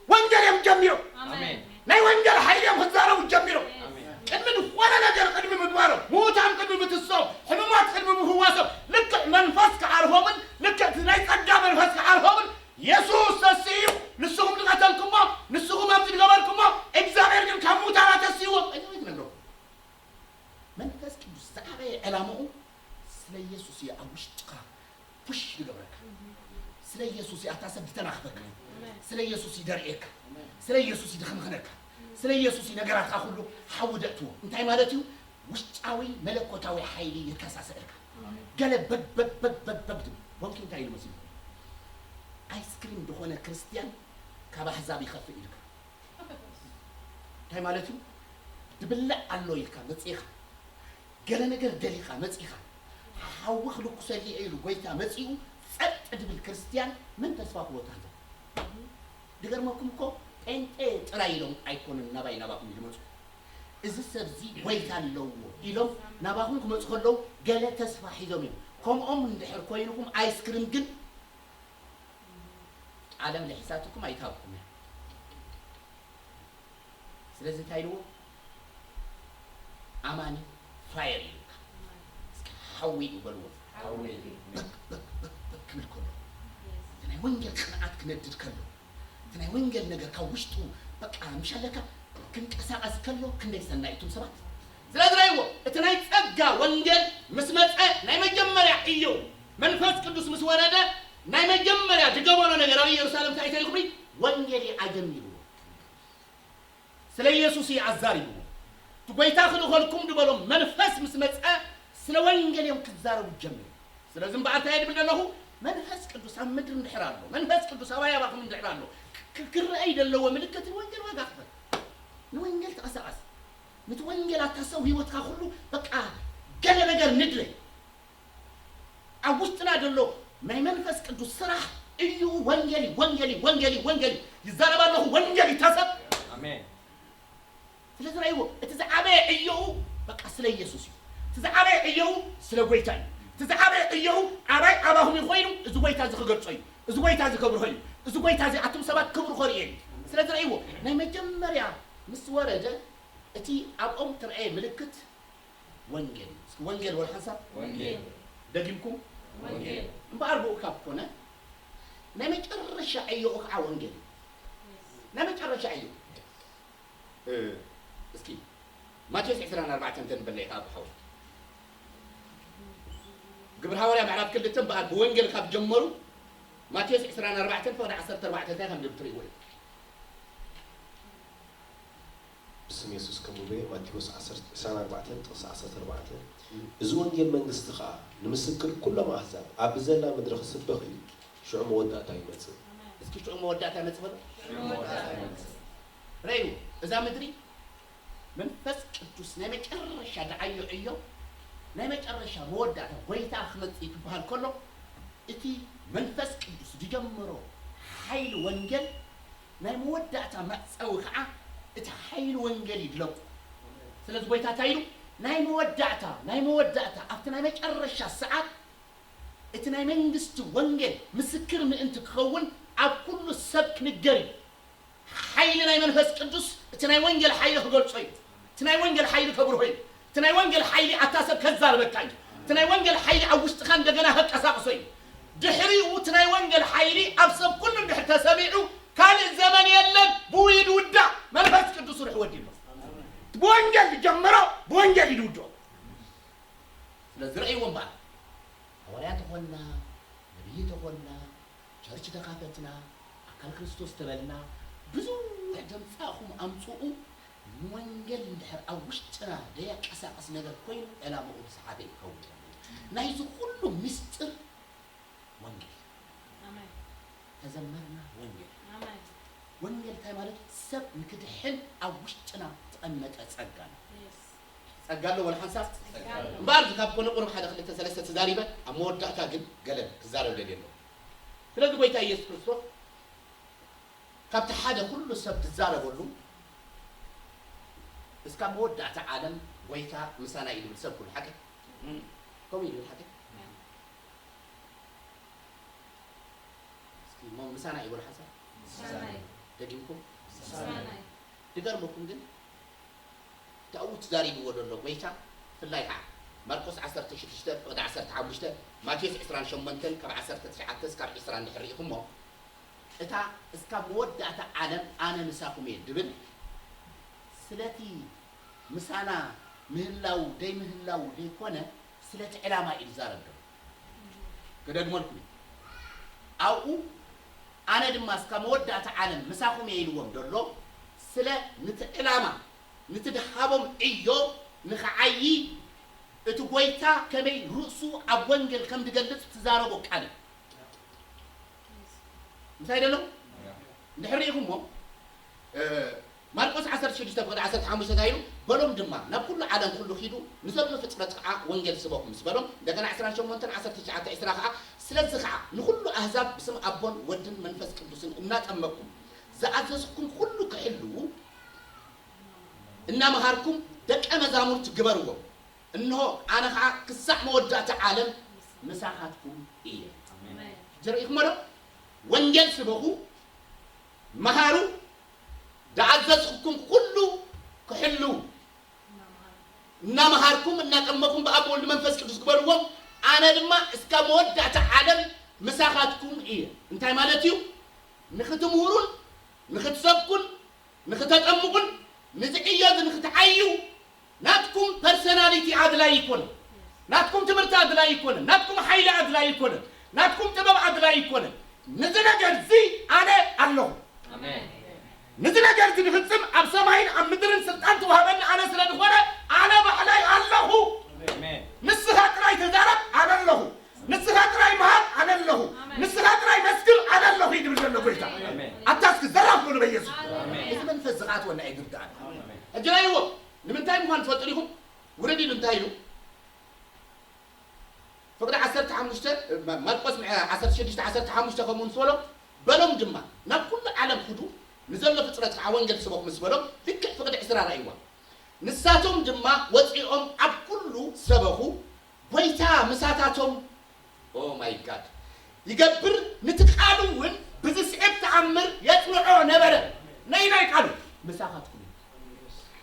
ወንጌል እዮም ጀሚሮም። ኣሜን። ናይ ወንጌል ሓይሊ እዮም ክዛረቡ ጀሚሮም። ኣሜን። ቅድሚ ዝኾነ ነገር ቅድሚ ምግባሮም፣ ምዉታን ቅድሚ ምትስኦም፣ ሕሙማት ቅድሚ ምፍዋሶም፣ ልክዕ መንፈስ ክዓርፎምን ልክዕ እቲ ናይ ጸጋ መንፈስ ክዓርፎምን የሱስ ተስኡ እዩ። ንስኹም ዝቐተልኩሞ፣ ንስኹም ኣብዚ ዝገበርኩሞ፣ እግዚኣብሔር ግን ካብ ምዉታን ኣተስእዎ። እንታይ ትነግሮ? መንፈስ ቅዱስ ዝዓበየ ዕላምኡ ስለ ኢየሱስ እዩ ኣብ ውሽጥኻ ፑሽ ዝገብረካ። ስለ ኢየሱስ እዩ ኣብታ ሰብ ዝተናኽፈካ። ስለ ኢየሱስ እዩ ደርእየካ። ስለ ኢየሱስ እዩ ድኽምኽነካ። ስለ ኢየሱስ እዩ ነገራትካ ኩሉ ሓዊ ደእትዎ። እንታይ ማለት እዩ? ውሽጣዊ መለኮታዊ ሓይሊ ይከሳሰዐካ። ገለ በግ በግ በግ በግ በግ ትብል። ቦንኪ እንታይ ኢሉ መሲሉ? ኣይስክሪም ዝኾነ ክርስትያን ካብ ኣህዛብ ይኸፍእ ኢልካ። እንታይ ማለት እዩ? ድብላዕ ኣሎ ኢልካ መጺኻ፣ ገለ ነገር ደሊኻ መጺኻ፣ ሓዊ ክልኩሰልየ ኢሉ ጎይታ መጺኡ ጸጥ ድብል ክርስትያን ምን ተስፋ ክቦ ትሕዞ? ድገርመኩም እኮ ጴንጤ ጥራይ ኢሎም ኣይኮኑን ናባይ ናባኹም ዝመጹ። እዚ ሰብዚ ጎይታ ኣለዎ ኢሎም ናባኹም ክመጹ ከለዉ ገለ ተስፋ ሒዞም እዮም። ከምኦም እንድሕር ኮይንኹም ኣይስክሪም ግን ዓለም ልሒሳትኩም ኣይትሃብኩም እያ። ስለዚ እንታይ ኢልዎ? ኣማኒ ፋየር ይብልካ። እስኪ ሓዊ እዩ በልዎ። ሓዊ። በግ በግ በግ በግ በግ ክብል ከሎ፣ እቲ ናይ ወንጌል ቅንዓት ክነድድ ከሎ፣ እቲ ናይ ወንጌል ነገር ካብ ውሽጡ በቃ ምሽ ኣለካ ክንቀሳቐስ ከሎ ክንደይ ሰናይ እቱም ሰባት። ስለዚ ረእይዎ፣ እቲ ናይ ጸጋ ወንጌል ምስ መጸ ናይ መጀመርያ እዩ መንፈስ ቅዱስ ምስ ወረደ ናይ መጀመርያ ዝገበሮ ነገር ኣብ ኢየሩሳሌም እንታይ ተሪኹም? ወንጌል እዩ ኣጀሚርዎ። ስለ ኢየሱስ እዩ ኣዛሪብዎ። እቲ ጎይታ ክልኸልኩም ዝበሎም መንፈስ ምስ መጸ ስለ ወንጌል እዮም ክዛረቡ ጀሚሩ። ስለዚ እምበኣር እንታይ ድብል ዘለኹ? መንፈስ ቅዱስ ኣብ ምድሪ እንድሕር ኣሎ፣ መንፈስ ቅዱስ ኣባይ ኣባኹም እንድሕር ኣሎ፣ ክ-፣ ክረኣይ ዘለዎ ምልክት ንወንጌል ዋጋ ክፈል። ንወንጌል ተቐሳቐስ። ነቲ ወንጌል ኣታ ሰብ ህይወትካ ኩሉ በቃ ገለ ነገር ንድለ። ኣብ ውሽጥና ዘሎ ናይ መንፈስ ቅዱስ ስራሕ እዩ። ወንጌል እዩ፣ ወንጌል እዩ፣ ወንጌል እዩ፣ ወንጌል እዩ። ይዛረብ ኣለኹ፣ ወንጌል እዩ። እታ ሰብ ኣሜን። ስለዚ ረእይዎ፣ እቲ ዝዓበየ ዕዮኡ በቃ ስለ ኢየሱስ እዩ። እቲ ዝዓበየ ዕዮኡ ስለ ጎይታ እዩ። እቲ ዝዓበየ ዕዮኡ ኣባይ ኣባኹም ኮይኑ እዚ ጎይታ እዚ ክገልጾ እዩ። እዚ ጎይታ እዚ ከብርሆ እዩ። እዚ ጎይታ እዚ ኣቱም ሰባት ክብሩ ከርእየ እዩ። ስለዚ ረእይዎ፣ ናይ መጀመርያ ምስ ወረደ እቲ ኣብኦም ትርኣየ ምልክት ወንጌል እዩ። እስኪ ወንጌል ወላ ሓንሳብ ወንጌል። ደጊምኩም ወንጌል። እምበኣር ብኡ ካብ ኮነ ናይ መጨረሻ ዕዮኡ ከዓ ወንጌል እዩ። ናይ መጨረሻ ዕዮኡ። እ፣ እስኪ ማቴዎስ ዕስራን ኣርባዕተን ተንበለይ ከዓ ብሓው። ግብሪ ሃዋርያ ምዕራፍ ክልተ እምበኣር ብወንጌል ካብ ጀመሩ ማቴዎስ ዕስራን ኣርባዕተን ፍቕዲ ዓሰርተ ኣርባዕተ እንታይ ከም ዝብል ትርእይዎ ኢኹም። ብስም የሱስ ከም ውበየ ማቴዎስ ዓሰርተ፣ ዕስራን ኣርባዕተን ጥቕሲ ዓሰርተ ኣርባዕተ፣ እዚ ወንጌል መንግስቲ ኸኣ ንምስክር ኩሎም ኣህዛብ ኣብ ብዘላ ምድሪ ክስበኽ እዩ፣ ሽዑ መወዳእታ ይመጽእ። እስኪ ሽዑ መወዳእታ ይመጽእ በሉ። ሽዑ መወዳእታ ይመጽእ። ረእዩ፣ እዛ ምድሪ መንፈስ ቅዱስ ናይ መጨረሻ ሻድዓዮ ዕዮ ናይ መጨረሻ መወዳእታ ጎይታ ክመጽእ ክበሃል ከሎ፣ እቲ መንፈስ ቅዱስ ዝጀመሮ ሓይሊ ወንጌል ናይ መወዳእታ መዕጸዊ ከዓ እቲ ሓይሊ ወንጌል ይድለቁ። ስለዚ ጎይታ እንታይ ኢሉ? ናይ መወዳእታ፣ ናይ መወዳእታ፣ ኣብቲ ናይ መጨረሻ ሰዓት እቲ ናይ መንግስቲ ወንጌል ምስክር ምእንቲ ክኸውን ኣብ ኩሉ ሰብ ክንገር እዩ። ሓይሊ ናይ መንፈስ ቅዱስ እቲ ናይ ወንጌል ሓይሊ ክገልጾ እዩ። እቲ ናይ ወንጌል ሓይሊ ከብርሆ እዩ። እቲ ናይ ወንጌል ሓይሊ ኣታ ሰብ ከዛርበካ እዩ። እቲ ናይ ወንጌል ሓይሊ ኣብ ውሽጥኻ እንደገና ከቀሳቕሶ እዩ። ድሕሪኡ እቲ ናይ ወንጌል ሓይሊ ኣብ ሰብ ኩሉ እንድሕር ተሰሚዑ ካልእ ዘመን የለን። ብኡ እዩ ድውዳእ። መንፈስ ቅዱስ ርሑ ወዲሉ ብወንጌል ዝጀመሮ ብወንጌል እዩ ድውድኦ። ስለዚ ረእይዎ እምበኣር፣ ሃዋርያ ተኾንና፣ ነብይ ተኾንና፣ ቸርች ተኻፈትና፣ ኣካል ክርስቶስ ተበልና፣ ብዙሕ ደምጻእኹም ኣምጽኡ፣ ንወንጌል እንድሕር ኣብ ውሽጥና ደየቀሳቕስ ነገር ኮይኑ፣ ዕላምኡ ዝሰሓተ ይኸውን። ናይዚ ኩሉ ምስጢር ወንጌል። ኣሜን። ተዘመርና ወንጌል። ኣሜን። ወንጌል እንታይ ማለት? ሰብ ንክድሕን ኣብ ውሽጥና ተቐመጠ ጸጋ ነው። የስ። ጸጋ ኣሎ ወላ ሓንሳብ? ጸጋ ኣሎ። እምበኣር፣ እዚ ካብ ኮነ ቁሩብ ሓደ ክልተ ሰለስተ ተዛሪበ፣ ኣብ መወዳእታ ግን ገለ ክዛረብ ደልየ ኣለኹ። ስለዚ ጎይታ ኢየሱስ ክርስቶስ ካብቲ ሓደ ኩሉ ሰብ ዝዛረበሉ፣ እስካብ መወዳእታ ዓለም ጎይታ ምሳና እዩ ዝብል ሰብ ኩሉ ሓቂ? ከምኡ እዩ ዝብል ሓቂ? እስኪ እሞ ምሳና እዩ በሉ ሓንሳብ። ምሳና እዩ። ደጊምኩም? ምሳና እዩ። ዝገርመኩም ግን፣ እቲ ኣብኡ ተዛሪብዎ ዘሎ ጎይታ፣ ብፍላይ ከዓ ማርቆስ ዓሰርተ ሽዱሽተ ፍቕዲ ዓሰርተ ሓሙሽተ፣ ማቴዎስ ዕስራን ሸሞንተን ካብ ዓሰርተ ትሽዓተ እስካብ ዕስራ እንድሕር ርኢኹሞ፣ እታ እስካብ መወዳእታ ዓለም ኣነ ምሳኹም እየ ድብል፣ ስለቲ ምሳና ምህላው ደይምህላው ደይኮነ፣ ስለቲ ዕላማ እዩ ዝዛረብ ዘሎ። ክደግመልኩም እዩ። ኣብኡ ኣነ ድማ እስካብ መወዳእታ ዓለም ምሳኹም እየ ኢልዎም ዘሎ፣ ስለ ንቲ ዕላማ፣ ንቲ ድሃቦም ዕዮ ንኽዓዪ፣ እቲ ጎይታ ከመይ ርእሱ ኣብ ወንጌል ከም ዝገልጽ ትዛረቦ ቃል እዩ። ምሳይ ደሎ? እንድሕር ርኢኹሞ፣ እ፣ ማርቆስ ዓሰርተ ሽዱሽተ ፍቕዲ ዓሰርተ ሓሙሽተ እንታይ ኢሉ? በሎም ድማ፣ ናብ ኩሉ ዓለም ኩሉ ኪዱ፣ ንዘሎ ፍጥረት ከዓ ወንጌል ስበኹ ምስ በሎም፣ እንደገና ዕስራን ሸሞንተን ዓሰርተ ትሽዓተ ዕስራ ከዓ፣ ስለዚ ከዓ ንኹሉ ኣህዛብ ብስም ኣቦን ወድን መንፈስ ቅዱስን እናጠመቅኩም፣ ዝኣዘዝኩም ኩሉ ክሕልዉ፣ እናመሃርኩም ደቀ መዛሙርት ግበርዎም። እንሆ፣ ኣነ ኸዓ ክሳዕ መወዳእታ ዓለም ምሳኻትኩም እየ። ኣሜን። ሕጂ ርኢኹሞ ዶ? ወንጌል ስበኹ፣ መሃሩ፣ ዝኣዘዝኩኩም ኩሉ ክሕልዉ፣ እናመሃርኩም፣ እናጠመኩም ብኣብ ወልድ መንፈስ ቅዱስ ግበርዎም፣ ኣነ ድማ እስካብ መወዳእታ ዓለም ምሳኻትኩም እየ። እንታይ ማለት እዩ? ንኽትምህሩን፣ ንኽትሰብኩን፣ ንኽተጠምቁን፣ ንዚ ዕዮ እዚ ንኽትዓዩ፣ ናትኩም ፐርሰናሊቲ ኣድላይ ኣይኮነን። ናትኩም ትምህርቲ ኣድላይ ኣይኮነን። ናትኩም ሓይሊ ኣድላይ ኣይኮነን። ናትኩም ጥበብ ኣድላይ ኣይኮነን። ንዚ ነገር እዚ ኣነ ኣለኹ። ኣሜን። ንዚ ነገር እዚ ንፍጽም ኣብ ሰማይን ኣብ ምድርን ስልጣን ተዋህበኒ ኣነ ስለ ዝኾነ፣ ኣነ ባዕላይ ኣለኹ። ኣሜን። ንስኻ ጥራይ ተዛረብ፣ ኣነ ኣለኹ። ንስኻ ጥራይ መሃር፣ ኣነ ኣለኹ። ኣሜን። ንስኻ ጥራይ መስክር፣ ኣነ ኣለኹ እዩ ዝብል ዘሎ ጎይታ። ኣሜን። ኣታ እስኪ ዘራፍ በሉ በኢየሱስ። ኣሜን። እዚ መንፈስ ዝኣትወና ኣይግድኣን። ኣሜን። ሕጂ ናይዎ ንምንታይ ምዃኑ ትፈልጡ ዲኹም? ውረድ ኢሉ እንታይ ኢሉ? ፍቕዲ ዓሰርተ ሓሙሽተ፣ ማ-፣ ማርቆስ ምዕ-፣ ዓሰርተ ሽዱሽተ ዓሰርተ ሓሙሽተ ከምኡ ምስ በሎም፣ በሎም ድማ፣ ናብ ኩሉ ዓለም ኪዱ፣ ንዘሎ ፍጥረት ከዓ ወንጌል ስበኹ ምስ በሎም፣ ልክዕ ፍቕዲ ዕስራ ራእይዋ። ንሳቶም ድማ ወፂኦም ኣብ ኩሉ ሰበኹ፣ ጎይታ ምሳታቶም፣ ኦ ማይ ጋድ፣ ይገብር፣ ንቲ ቃሉ እውን ብዝስዕብ ተኣምር የጽንዖ ነበረ። ነይ ናይ ቃሉ ምሳኻትኩም እዩ።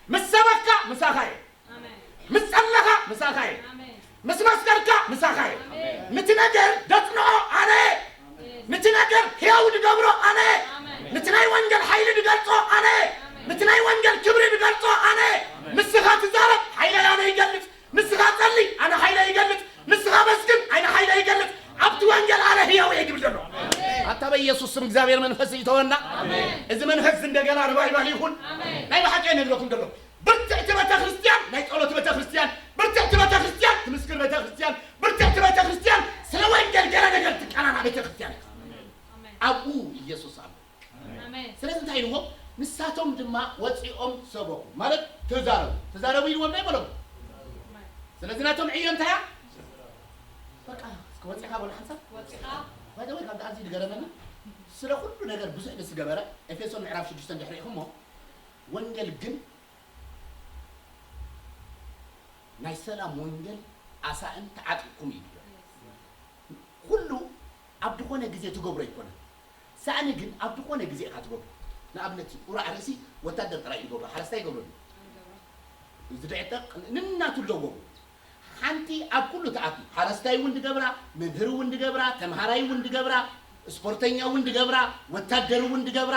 ምስ ሰበካ ምሳኻ እየ። ኣሜን። ምስ ጸለኻ ምሳኻ እየ። ኣሜን። ምስ መስከርካ ምሳኻ እየ። ኣሜን። ንቲ ነገር ደጽንዖ ኣነ እየ። ኣሜን። ንቲ ነገር ሕያው ድገብሮ ኣነ እየ። ኣሜን። ንቲ ናይ ወንጌል ሓይሊ ድገልጾ ኣነ እየ። ኣሜን። ንቲ ናይ ወንጌል ክብሪ ድገልጾ ኣነ እየ። ኣሜን። ንስኻ ትዛረብ፣ ሓይለይ ኣነ ይገልጽ። ንስኻ ጸሊ፣ ኣነ ሓይለይ ይገልጽ። ንስኻ መስግን፣ ኣነ ሓይለይ ይገልጽ። ኣብቲ ወንጌል ኣነ ሕያው እየ ድብል ዘሎ። ኣሜን። ኣታ በኢየሱስ ስም እግዚኣብሔር መንፈስ ይእተወና። ኣሜን። እዚ መንፈስ እንደገና ሪቫይቫል ይኹን። ኣሜን። ናይ ብሓቂ እየ ነግረኩም ዘሎ። ብርትዕቲ ቤተ ክርስቲያን፣ ናይ ጸሎት ቤተ ክርስቲያን፣ ብርትዕቲ ቤተ ክርስቲያን፣ ትምስክር ቤተ ክርስቲያን፣ ብርትዕቲ ቤተ ክርስቲያን፣ ስለ ወንጌል ገለ ነገር ትቀናና ቤተ ክርስቲያን። ኣሜን። ኣብኡ ኢየሱስ ኣሎ። ኣሜን። ስለዚ እንታይ ኢልዎም? ንሳቶም ድማ ወፂኦም ሰበኹ፣ ማለት ተዛረቡ። ተዛረቡ ኢልዎም ናይ በሎም። ስለዚ ናቶም ዕዮ እንታይ እያ? በቃ እስኪ ወፂኻ በሉ ሓንሳብ። ወፂኻ። ባይዘወይ ካብዚ ኣዝዩ ዝገረመኒ ስለ ኩሉ ነገር ብዙሕ ምስ ገበረ ኤፌሶን ምዕራፍ ሽዱሽተ እንድሕሪኢኹሞ ወንጌል ግን ናይ ሰላም ወንጌል ኣሳእን ተዓጢቕኩም እዩ ዝብል። ኩሉ ኣብ ዝኾነ ግዜ ትገብሮ ኣይኮነን። ሳእኒ ግን ኣብ ዝኾነ ግዜ ኢኻ ትገብሮ። ንኣብነት ቁራዕ ርእሲ ወታደር ጥራይ እዩ ዝገብሮ፣ ሓረስታይ ይገብሮ ድዩ? እዚ ደቂጠቅ ንናቱ ኣለዎ። ሓንቲ ኣብ ኩሉ ትኣቱ፣ ሓረስታይ እውን ድገብራ፣ መምህር እውን ድገብራ፣ ተምሃራይ እውን ድገብራ፣ ስፖርተኛ እውን ድገብራ፣ ወታደር እውን ድገብራ፣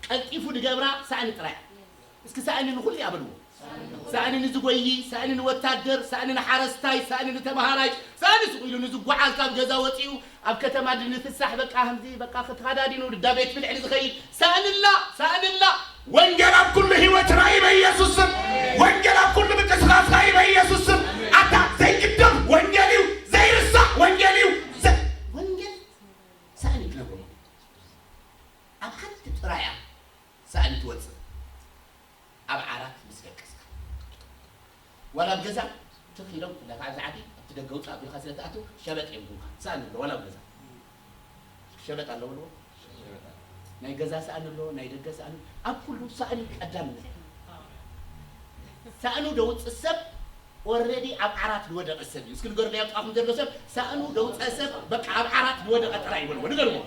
ቀልጢፉ ድገብራ ሳእኒ ጥራይ። እስኪ ሳእኒ ንኹሉ እያ በልዎ። ሳእኒ ንዝጎይ፣ ሳእኒ ንወታደር፣ ሳእኒ ንሓረስታይ፣ ሳእኒ ንተምሃራይ፣ ሳእኒ ስቕ ኢሉ ንዝጓዓዝ ካብ ገዛ ወፂኡ ኣብ ከተማ ድንፍሳሕ በቃ ከምዚ በቃ ከተኸዳዲኑ ድዳ ቤት ብልዒ ንዝኸይድ ሳእንላ፣ ሳእንላ። ወንጌል ኣብ ኩሉ ህይወትና እዩ በኢየሱስ ስም። ወንጌል ኣብ ኩሉ ምንቅስቃስና እዩ በኢየሱስ ስም። ኣታ ዘይግደፍ ወንጌል እዩ፣ ዘይርሳዕ ወንጌል እዩ። ዘ-፣ ወንጌል ሳእኒ ትነግሮ። ኣብ ሓንቲ ጥራይ እያ ሳእኒ ትወፅእ። ኣብ ዓራት ምስ ደቀስካ። ዋላ ኣብ ገዛ ትኽ ኢሎም ብፍላይ ካብ ዝዓዲ ኣብቲ ደገ ውፅእ ኣቢልካ ስለ ትኣቱ ሸበጥ እዮም ዝብሉካ። ሳእኒ ኣሎ ዋላ ኣብ ገዛ። ሸበጥ ኣሎ በልዎ። ናይ ገዛ ሳእኒ ኣሎ፣ ናይ ደገ ሳእኒ፣ ኣብ ኩሉ ሳእኒ ቀዳምነት። ሳእኑ ደውፅእ ሰብ ኦረዲ ኣብ ዓራት ዝወደቐ ሰብ እዩ። እስኪ ንገሩለይ ኣብ ጥቓኹም ዘሎ ሰብ ሳእኑ ደውፀ ሰብ በቃ ኣብ ዓራት ዝወደቐ ጥራይ ይበልዎ። ንገርዎ።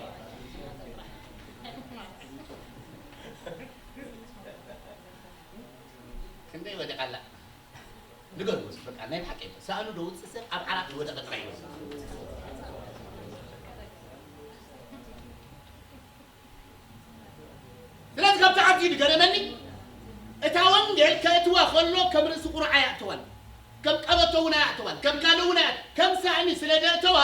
ክንደይ ወደቐ ኣላ? ንገርዎ እስኪ በቃ ናይ ብሓቂ ሳእኑ ደውፅእ ሰብ ኣብ ዓራት ዝወደቐ ጥራይ ይበልዎ። ስለዚ ካብቲ ዓዲ ዝገረመኒ እታ ወንጌል ከእትዋ ከሎ ከም ርእሲ ቁሩዕ ኣይኣተዋን፣ ከም ቀበቶ እውን ኣይኣተዋን፣ ከም ጋለ እውን ኣይኣት ከም ሳእኒ ስለ ዘእተዋ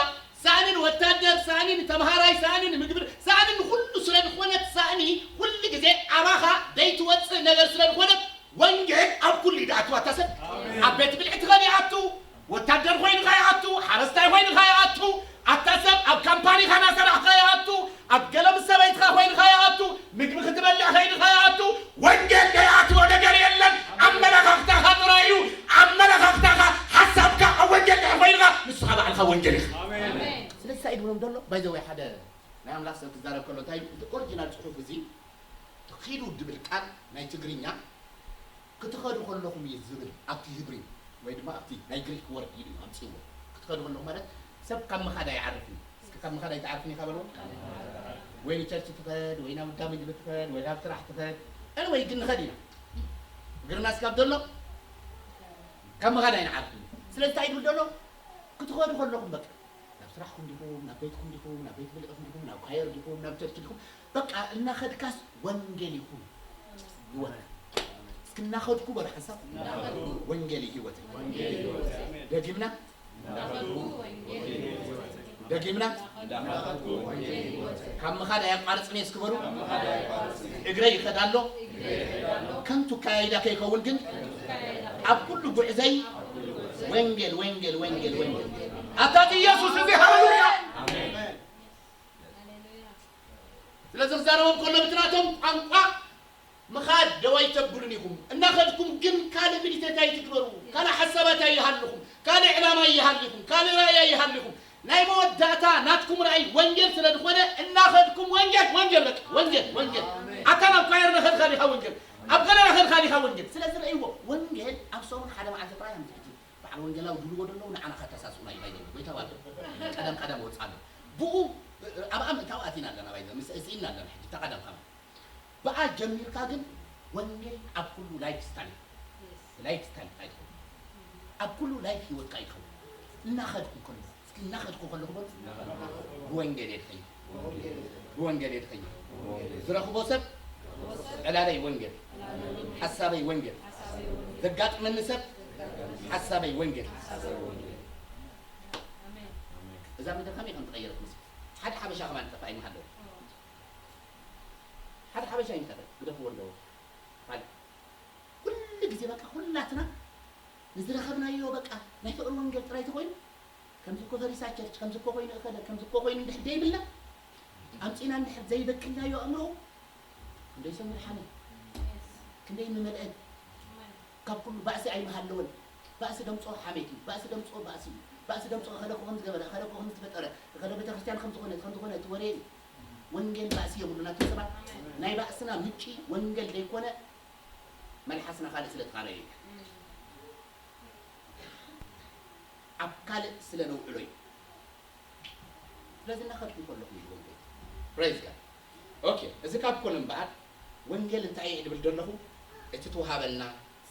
ሳእኒ ንወታደር፣ ሳእኒ ንተምሃራይ፣ ሳእኒ ንምግብር፣ ሳእኒ ንኹሉ ስለ ዝኾነት ሳእኒ ኩሉ ግዜ ኣባኻ ደይትወፅእ ነገር ስለ ዝኾነት ወንጌል ኣብ ኩሉ እዩ ዝኣትዋ። ኣታ ሰብ ኣብ ቤት ብልዒ ትኸድ ይኣቱ፣ ወታደር ኮይንኻ ይኣቱ፣ ሓረስታይ ኮይንኻ ይኣቱ፣ ኣታ ሰብ ኣብ ካምፓኒኻ እናሰራሕኻ ይኣቱ፣ ኣብ ገለ ምስ ሰበይትኻ ኮይንኻ ይኣቱ፣ ምግቢ ክትበልዕ ከይድኻ ይኣቱ። ወንጌል ዘይኣትዎ ነገር የለን። ኣመለኻኽታኻ ጥራይ እዩ። ኣመለኻኽታኻ፣ ሓሳብካ ኣብ ወንጌል ድሕር ኮይንኻ ንስኻ ባዕልኻ ወንጌል ኢኻ። ስለዚ እንታይ እዩ ዝብሎም ዘሎ? ባይ ዘ ወይ ሓደ ናይ ኣምላኽ ሰብ ክዛረብ ከሎ እንታይ እዩ? እቲ ኦሪጂናል ጽሑፍ እዚ ኪዱ ድብል ቃል ናይ ትግርኛ ክትኸዱ ከለኹም እዩ ዝብል ኣብቲ ሂብሪ ወይ ድማ ኣብቲ ናይ ግሪክ ወርድ ኢሉ እዩ ኣምፅእዎ። ክትኸዱ ከለኹም ማለት ሰብ ካብ ምኻድ ኣይዓርፍን እዩ። እስኪ ካብ ምኻድ ኣይትዓርፍን ኢኻ በልዎ። ወይ ንቸርች ትኸድ ወይ ናብ እንዳ ምግቢ ትኸድ ወይ ናብ ስራሕ ትኸድ። Anyway ግን ንኸድ ኢና። እግርና እስካብ ዘሎ ካብ ምኻድ ኣይንዓርፍን እዩ። ስለዚ እንታይ ይብል ዘሎ? ክትኸዱ ከለኹም በቃ ናብ ስራሕኩም ዲኹም፣ ናብ ቤትኩም ዲኹም፣ ናብ ቤት ብልዕኹም ዲኹም፣ ናብ ኳየር ዲኹም፣ ናብ ቸርች ዲኹም፣ በቃ እናኸድካስ ወንጌል ይኹን ህይወትና። እስኪ እናኸድኩ በሉ ሓንሳብ። ወንጌል እዩ ህይወት። ደጊምና ደጊምና ካብ ምኻድ ኣየቋርፅን እየ እስኪ በሉ። እግረይ ይኸድ ኣሎ። ከንቱ ካያይዳ ከይከውን ግን ኣብ ኩሉ ጉዕዘይ ወንጌል ወንጌል ወንጌል ወንጌል ኣታት ኢየሱስ እዚ ሃሌሉያ። ስለዚ ክዛረቦም ከሎ ብትናቶም ቋንቋ ምኻድ ደው ኣይተብሉን ኢኹም። እናኸድኩም ግን ካልእ ሚዲቴት ኣይትግበሩ። ካልእ ሓሳባት ኣይሃልኹም። ካልእ ዕላማ ኣይሃልኹም። ካልእ ራእይ ኣይሃልኹም። ናይ መወዳእታ ናትኩም ራእይ ወንጌል ስለ ዝኾነ እናኸድኩም ወንጌል ወንጌል በቃ ወንጌል ወንጌል። ኣታ ናብ ኳየር ናኸድካ ዲኻ ወንጌል? ኣብ ገለ ናኸድካ ዲኻ ወንጌል? ስለዚ ርእይዎ ወንጌል ኣብ ሰሙን ሓደ መዓልቲ ጥራይ ኣምፅእቲ በዓል ወንጌላዊ ድልዎ ደለዉ ንዓና ከተሳስኡና እዩ ባይዘ ጎይታ ባዶ ቀደም ቀደም ወፃ ኣሎ። ብኡ ኣብኣ ምእታው ኣቲና ኣለና ባይዘ ምስ እዚእና ኣለና ሕጂ ተቐደም ከማ ብኣ ጀሚርካ ግን ወንጌል ኣብ ኩሉ ላይፍ ስታይል ላይፍ ስታይል ኣይትኸውን ኣብ ኩሉ ላይፍ ህይወትካ ይኸውን። እናኸድኩ ከሎ እስኪ እናኸድኩ ከለኹ በሉ ብወንጌል እየ ድኸይድ ብወንጌል እየ ድኸይድ ዝረኽቦ ሰብ ዕላለይ ወንጌል ሓሳበይ ወንጌል ዘጋጥመኒ ሰብ ሓሳበይ ወንጌል እዛ ምድር ከመይ ከም ተቐየረት ምስ ሓደ ሓበሻ ከማን ጠፋ ኣይምሃለዉ ሓደ ሓበሻ ይምታለ ግደፍዎ ኣለዎ ካልእ ኩሉ ግዜ በቃ ኩላትና ንዝረኸብናዮ በቃ ናይ ፍቕሪ ወንጌል ጥራይ ተኮይኑ ከምዚ እኮ ፈሪሳ ቸርች ከምዚ እኮ ኮይኑ እኸለ ከምዚ እኮ ኮይኑ እንድሕር ደይብልና ኣምፂና እንድሕር ዘይበክልናዮ ኣእምሮ ክንደይ ሰብ ምድሓነ ክንደይ ምመልአን ካብ ኩሉ ባእሲ ኣይምሃለወን ባእሲ ደምጾ ሓሜት እዩ። ባእሲ ደምጾ ባእሲ እዩ። ባእሲ ደምጾ እኸለ እኮ ከም ዝገበረ፣ እኸለ እኮ ከም ዝተፈጠረ፣ እኸለ ቤተክርስትያን ከም ዝኾነት፣ ከም ዝኾነት ወሬ እዩ። ወንጌል ባእሲ የብሉን ኣቱም ሰባት። ናይ ባእስና ምንጪ ወንጌል ዘይኮነ መልሓስና ካልእ ስለ ተኻረየ እዩ። ኣብ ካልእ ስለ ነውዕሎ እዩ። ስለዚ እናኸድኩ ከለኹ እዩ ወንጌል። Praise God። ኦኬ፣ እዚ ካብ ኮነ እምበኣር ወንጌል እንታይ እዩ ድብል ዘለኹ? እቲ ትወሃበልና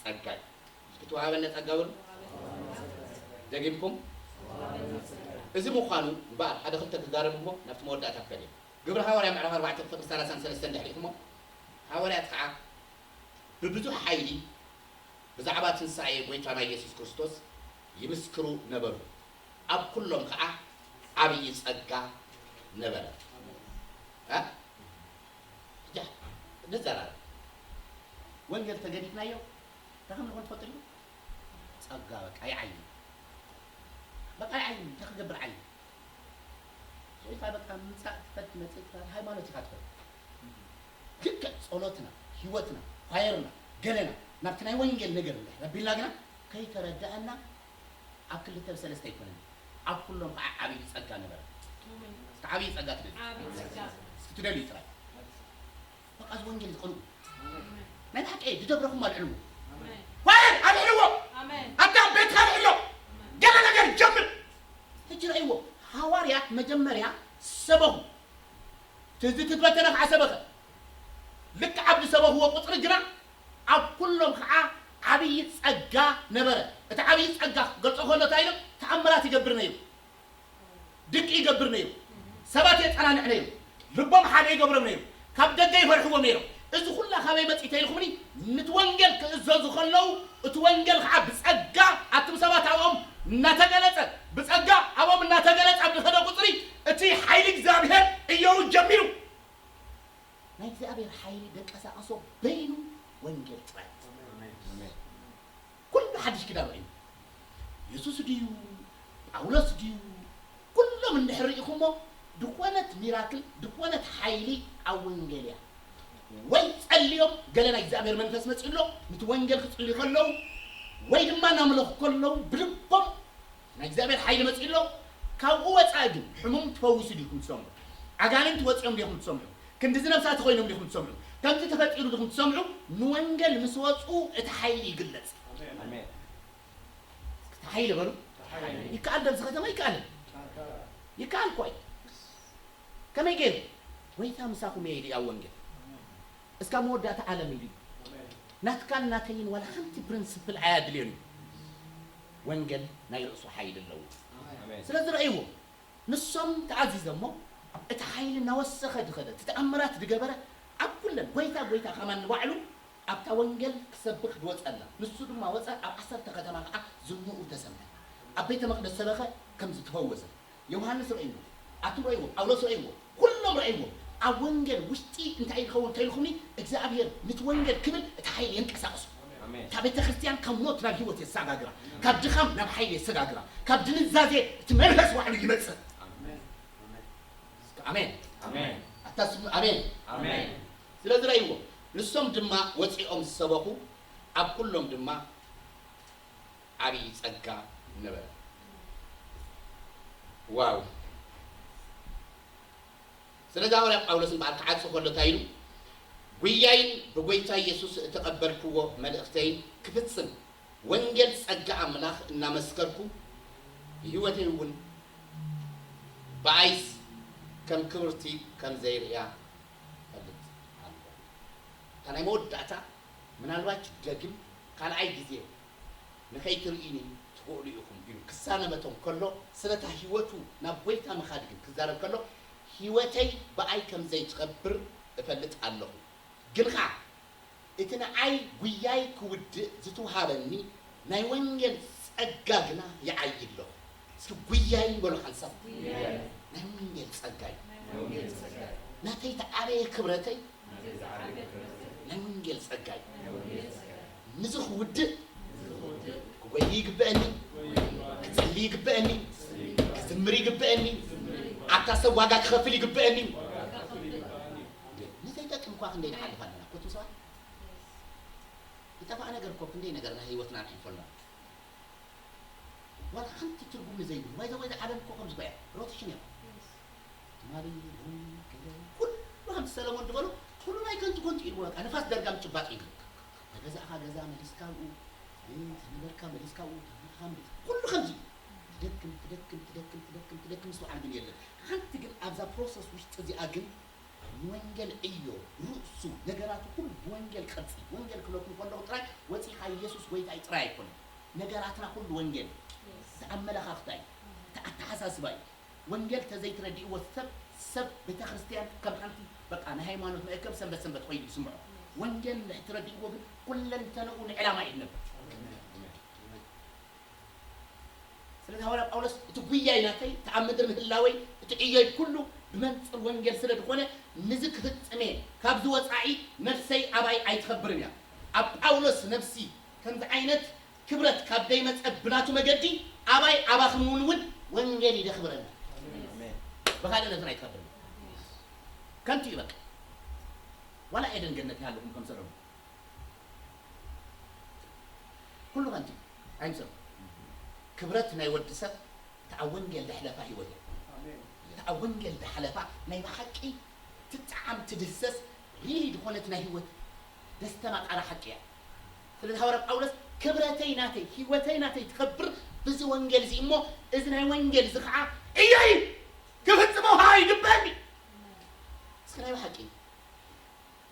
ጸጋ እዩ። እስኪ ትወሃበልና ጸጋ በሉ። ደጊምኩም? እዚ ምዃኑ እምበኣር ሓደ ክልተ ክዛረብ እሞ ናብቲ መወዳእታ ክኸድ እየ። ግብሪ ሃዋርያ ምዕራፍ ኣርባዕተ ቁጽሪ ሰላሳን ሰለስተን ድሕሪኹሞ፣ ሃዋርያት ከዓ ብብዙሕ ሓይሊ ብዛዕባ ትንሳኤ ጐይታና ኢየሱስ ክርስቶስ ይምስክሩ ነበሩ። ኣብ ኩሎም ከዓ ዓብዪ ጸጋ ነበረ። እ? እጃ፣ ንዘራረብ። ወንጌል ተገዲፍናዮ፣ እንታይ ከም ንኾን ትፈልጡ ዲኹም? ጸጋ በቃ ይዓይን። በቃ ይዓይን፣ እንታይ ክገብር ዓይን? ጌታ በቃ ምምጻእ ትፈት መጽእ ትፈት ሃይማኖት ኢኻ ትፈት። ልክዕ ጸሎትና፣ ህይወትና፣ ኳየርና፣ ገለና ናብቲ ናይ ወንጌል ነገር እንድሕር ኣቢልና ግና ከይተረድኣና ኣብ ክልተ ብሰለስተ ኣይኮነን። ኣብ ኩሎም ከዓ ዓብዪ ጸጋ ነበረ። እስኪ ዓብዪ ጸጋ ትደልዩ? ዓብዪ ጸጋ። እስኪ ትደልዩ ጥራይ። በቃ እዚ ወንጌል ዝቐንኡ ናይ ብሓቂ ድደብረኹም ኣልዕልዎ። ኣሜን። ኳየር ኣልዕልዎ። ኣሜን። ኣታ ቤትካ ኣልዕሎ። ኣሜን። ገለ ነገር ጀምር። ሕጂ ረእይዎ፣ ሃዋርያት መጀመርያ ሰበኹ። ትዝ ትትበተነ ከዓ ሰበኸ። ልክዕ ኣብ ዝሰበኽዎ ቁፅሪ ግና ኣብ ኩሎም ከዓ ዓብዪ ፀጋ ነበረ። እቲ ዓብዪ ፀጋ ክገልፆ ከሎ እንታይ ኢሎም? ተኣምራት ይገብር ነይሩ። ድንቂ ይገብር ነይሩ። ሰባት የፀናንዕ ነይሩ። ልቦም ሓደ ይገብሮም ነይሩ። ካብ ደገ ይፈርሕዎም ነይሮም። እዚ ኩላ ካበይ መፂኡ ተይልኩምኒ? ንቲ ወንጌል ክእዘዙ ከለዉ እቲ ወንጌል ከዓ ብፀጋ ኣቱም ሰባት ኣብኦም እናተገለፀ፣ ብፀጋ ኣብኦም እናተገለፀ ኣብ ዝኸደ ቁፅሪ እቲ ሓይሊ እግዚኣብሔር እየው ጀሚሩ። ናይ እግዚኣብሔር ሓይሊ ደንቀሳቐሶ በይኑ ወንጌል ጥራይ። ኣሜን። ኩሉ ሓድሽ ኪዳን ርኢዩ። የሱስ ድዩ? ጳውሎስ ድዩ? ኩሎም እንድሕር ርኢኹሞ፣ ድኾነት ሚራክል፣ ድኾነት ሓይሊ ኣብ ወንጌል እያ። ወይ ጸልዮም፣ ገለ ናይ እግዚኣብሔር መንፈስ መጺኡ ኣሎ፣ ንቲ ወንጌል ክጽልዩ ከለዉ፣ ወይ ድማ እናምለኹ ከለዉ፣ ብልቦም ናይ እግዚኣብሔር ሓይሊ መጺኡ ኣሎ። ካብኡ ወጻኢ ግን፣ ሕሙም ትፈውሱ ዲኹም ትሰምዑ? ኣጋንንቲ ወጺኦም ዲኹም ትሰምዑ? ክንድዚ ነብሳት ኮይኖም ዲኹም ትሰምዑ? ከምዚ ተፈጢሩ ዲኹም ትሰምዑ? ንወንጌል ምስ ወጹ እቲ ሓይሊ ይግለጽ። ኣሜን። እቲ ሓይሊ በሉ። ሓይሊ። ይከኣል ዶ ኣብዚ ከተማ? ይከኣል። ይከኣል እኮ እዩ። ከመይ ገይሩ? ጎይታ ምሳኹም እየ ኢሉ ኣብ ወንጌል። እስካብ መወዳእታ ዓለም ኢሉ እዩ። ኣሜን። ናትካን ናተይን ዋላ ሓንቲ ፕሪንስፕል ኣያድልዮን እዩ። ወንጌል ናይ ርእሱ ሓይሊ ኣለዎ። ኣሜን። ስለዚ ረእይዎ። ንሶም ተኣዚዞሞ፣ እቲ ሓይሊ እናወሰኸ ዝኸደ፣ እቲ ተኣምራት ዝገበረ፣ ኣብ ኩለን ጎይታ፣ ጎይታ ከማን ንባዕሉ ኣብታ ወንጌል ክሰብኽ ዝወጸላ፣ ንሱ ድማ ወጸ፣ ኣብ ዓሰርተ ከተማ ኸዓ ዝንኡ ተሰምዐ። ኣብ ቤተ መቕደስ ሰበኸ፣ ከም ዝተፈወሰ። ዮሃንስ ረእይዎ፣ ኣቱም ረእይዎ፣ ጳውሎስ ረእይዎ፣ ኩሎም ረእይዎ። ኣብ ወንጌል ውሽጢ እንታይ ይኸውን እንተኢልኩምኒ፣ እግዚኣብሔር ንቲ ወንጌል ክብል እቲ ሓይሊ የንቀሳቕሶ። ኣሜን። እታ ቤተ ክርስቲያን ካብ ሞት ናብ ህይወት የሰጋግራ፣ ካብ ድኻም ናብ ሓይሊ የሰጋግራ፣ ካብ ድንዛዜ እቲ መንፈስ ባዕሉ ይመጽእ። ኣሜን። ኣሜን። ኣሜን። ኣታ ስሙ ኣሜን። ኣሜን። ስለዚ ረእይዎ፣ ንሶም ድማ ወጺኦም ዝሰበኹ፣ ኣብ ኩሎም ድማ ዓብዪ ጸጋ ነበረ። ዋው! ስለዚ ሃዋርያ ጳውሎስ እምበኣር ክዓጹ ከሎ እንታይ ኢሉ? ጉያይን ብጎይታ ኢየሱስ እተቐበልክዎ መልእኽተይን ክፍጽም፣ ወንጌል ጸጋ ኣምላኽ እናመስከርኩ፣ ብህይወተይ እውን ብኣይስ ከም ክብርቲ ከም ዘይርእያ እፈልጥ ኣለኹ። እታ ናይ መወዳእታ ምናልባት ደግም ካልኣይ ግዜ ንኸይትርእዩኒ ትኽእሉ ኢኹም ኢሉ ክዛረበቶም ከሎ፣ ስለታ ህይወቱ ናብ ጎይታ ምኻድ ግን ክዛረብ ከሎ፣ ህይወተይ ብኣይ ከም ዘይትኸብር እፈልጥ ኣለኹ። ግን ኸዓ እቲ ንዓይ ጉያይ ክውድእ ዝትውሃበኒ ናይ ወንጌል ጸጋ ግና ይዓዪ ኣለኹ። እስኪ ጉያይ በሉ ሓንሳብ። ጉያይ። ናይ ወንጌል ጸጋ እዩ። ናይ ወንጌል ጸጋ እዩ። ናተይ ዝዓበየ ክብረተይ ናይ ወንጌል ጸጋ እዩ። ነዚ ክውድእ ክጎይ ይግበአኒ፣ ክጽሊ ይግበአኒ፣ ክዝምር ይግበአኒ። ኣብታ ሰብ ዋጋ ክኸፍል ይግበአኒ። ንዘይጠቅም እኳ ክንደይ ንሓልፍ ኣለና። ኮቱ ሰባት ዝጠፋእ ነገር እኮ ክንደይ ነገር ናይ ህይወትና ንሕልፎ ኣለና። ዋላ ሓንቲ ትርጉም ንዘይብሉ። ባይ ዘ ወይ ዓለም እኮ ከምዚ እኮ እያ። ሮቴሽን እያ። ትማሊ፣ ሎሚ፣ ገለ፣ ኩሉ ከምቲ ሰለሞን ዝበሎ፣ ኩሉ ናይ ከንቱ ከንቱ ኢልዎ፣ በቃ ንፋስ ደርጋ ምጭባጥ ኢሉ። ተገዛእኻ ገዛ መሊስካ ኣብኡ፣ ዝነበርካ መሊስካ ኣብኡ፣ ተማኻ መሊስካ፣ ኩሉ ከምዚ እዩ። ትደክም፣ ትደክም፣ ትደክም፣ ትደክም፣ ትደክም፣ ምስትውዓል ግን የለን። ሓንቲ ግን ኣብዛ ፕሮሰስ ውሽጢ እዚኣ ግን ንወንጌል ዕዮ ርእሱ፣ ነገራቱ ኩሉ ብወንጌል ቅርጺ፣ ወንጌል ክብለኩም ከለኹ ጥራይ ወጺኻ የሱስ ጎይታይ ጥራይ ኣይኮነን። ነገራትና ኩሉ ወንጌል እዩ። እቲ ኣመለኻኽታ እዩ። እቲ ኣተሓሳስባ እዩ። ወንጌል ተዘይትረድእዎ ሰብ፣ ሰብ ቤተክርስትያን ከም ሓንቲ በቃ ንሃይማኖት መእከብ ሰንበት ሰንበት ኮይዱ ይስምዖ። ወንጌል እንድሕር ትረድእዎ ግን ኩለንተንኡ ንዕላማ እዩ ዝነብር። ስለዚ ሃዋርያ ጳውሎስ እቲ ጉያይ ናተይ፣ እቲ ኣብ ምድሪ ምህላወይ፣ እቲ ዕዮይ ኩሉ ብመንጽር ወንጌል ስለ ዝኾነ፣ ንዚ ክፍጽም እየ። ካብዚ ወጻኢ ነፍሰይ ኣባይ ኣይትኸብርን እያ። ኣብ ጳውሎስ ነፍሲ ከምዚ ዓይነት ክብረት ካብ ደይመጸ ብናቱ መገዲ ኣባይ ኣባኽም እውን እውን ወንጌል ይደኽብረና። ኣሜን። ብኻልእ ነፍስና ኣይትኸብርን። ከንቱ እዩ በቃ። ዋላ ኤደን ገነት ይሃለኹም ከም ሰሎሞን። ኩሉ ከንቱ እዩ። ኣይምሰልኩም። ክብረት ናይ ወዲ ሰብ እታ ኣብ ወንጌል ዝሓለፋ ህይወት እያ። ኣሜን። እታ ኣብ ወንጌል ዝሓለፋ ናይ ብሓቂ ትጠዓም ትድህሰስ ሪሊ ዝኾነት ናይ ህይወት ደስተማቃሪ ሓቂ እያ። ስለዚ ሃዋርያ ጳውሎስ ክብረተይ ናተይ ህይወተይ ናተይ ትኸብር ብዚ ወንጌል እዚ እሞ እዚ ናይ ወንጌል እዚ ከዓ እዮይ ክፍጽሞ ከዓ ይግበኒ። እስከ ናይ ብሓቂ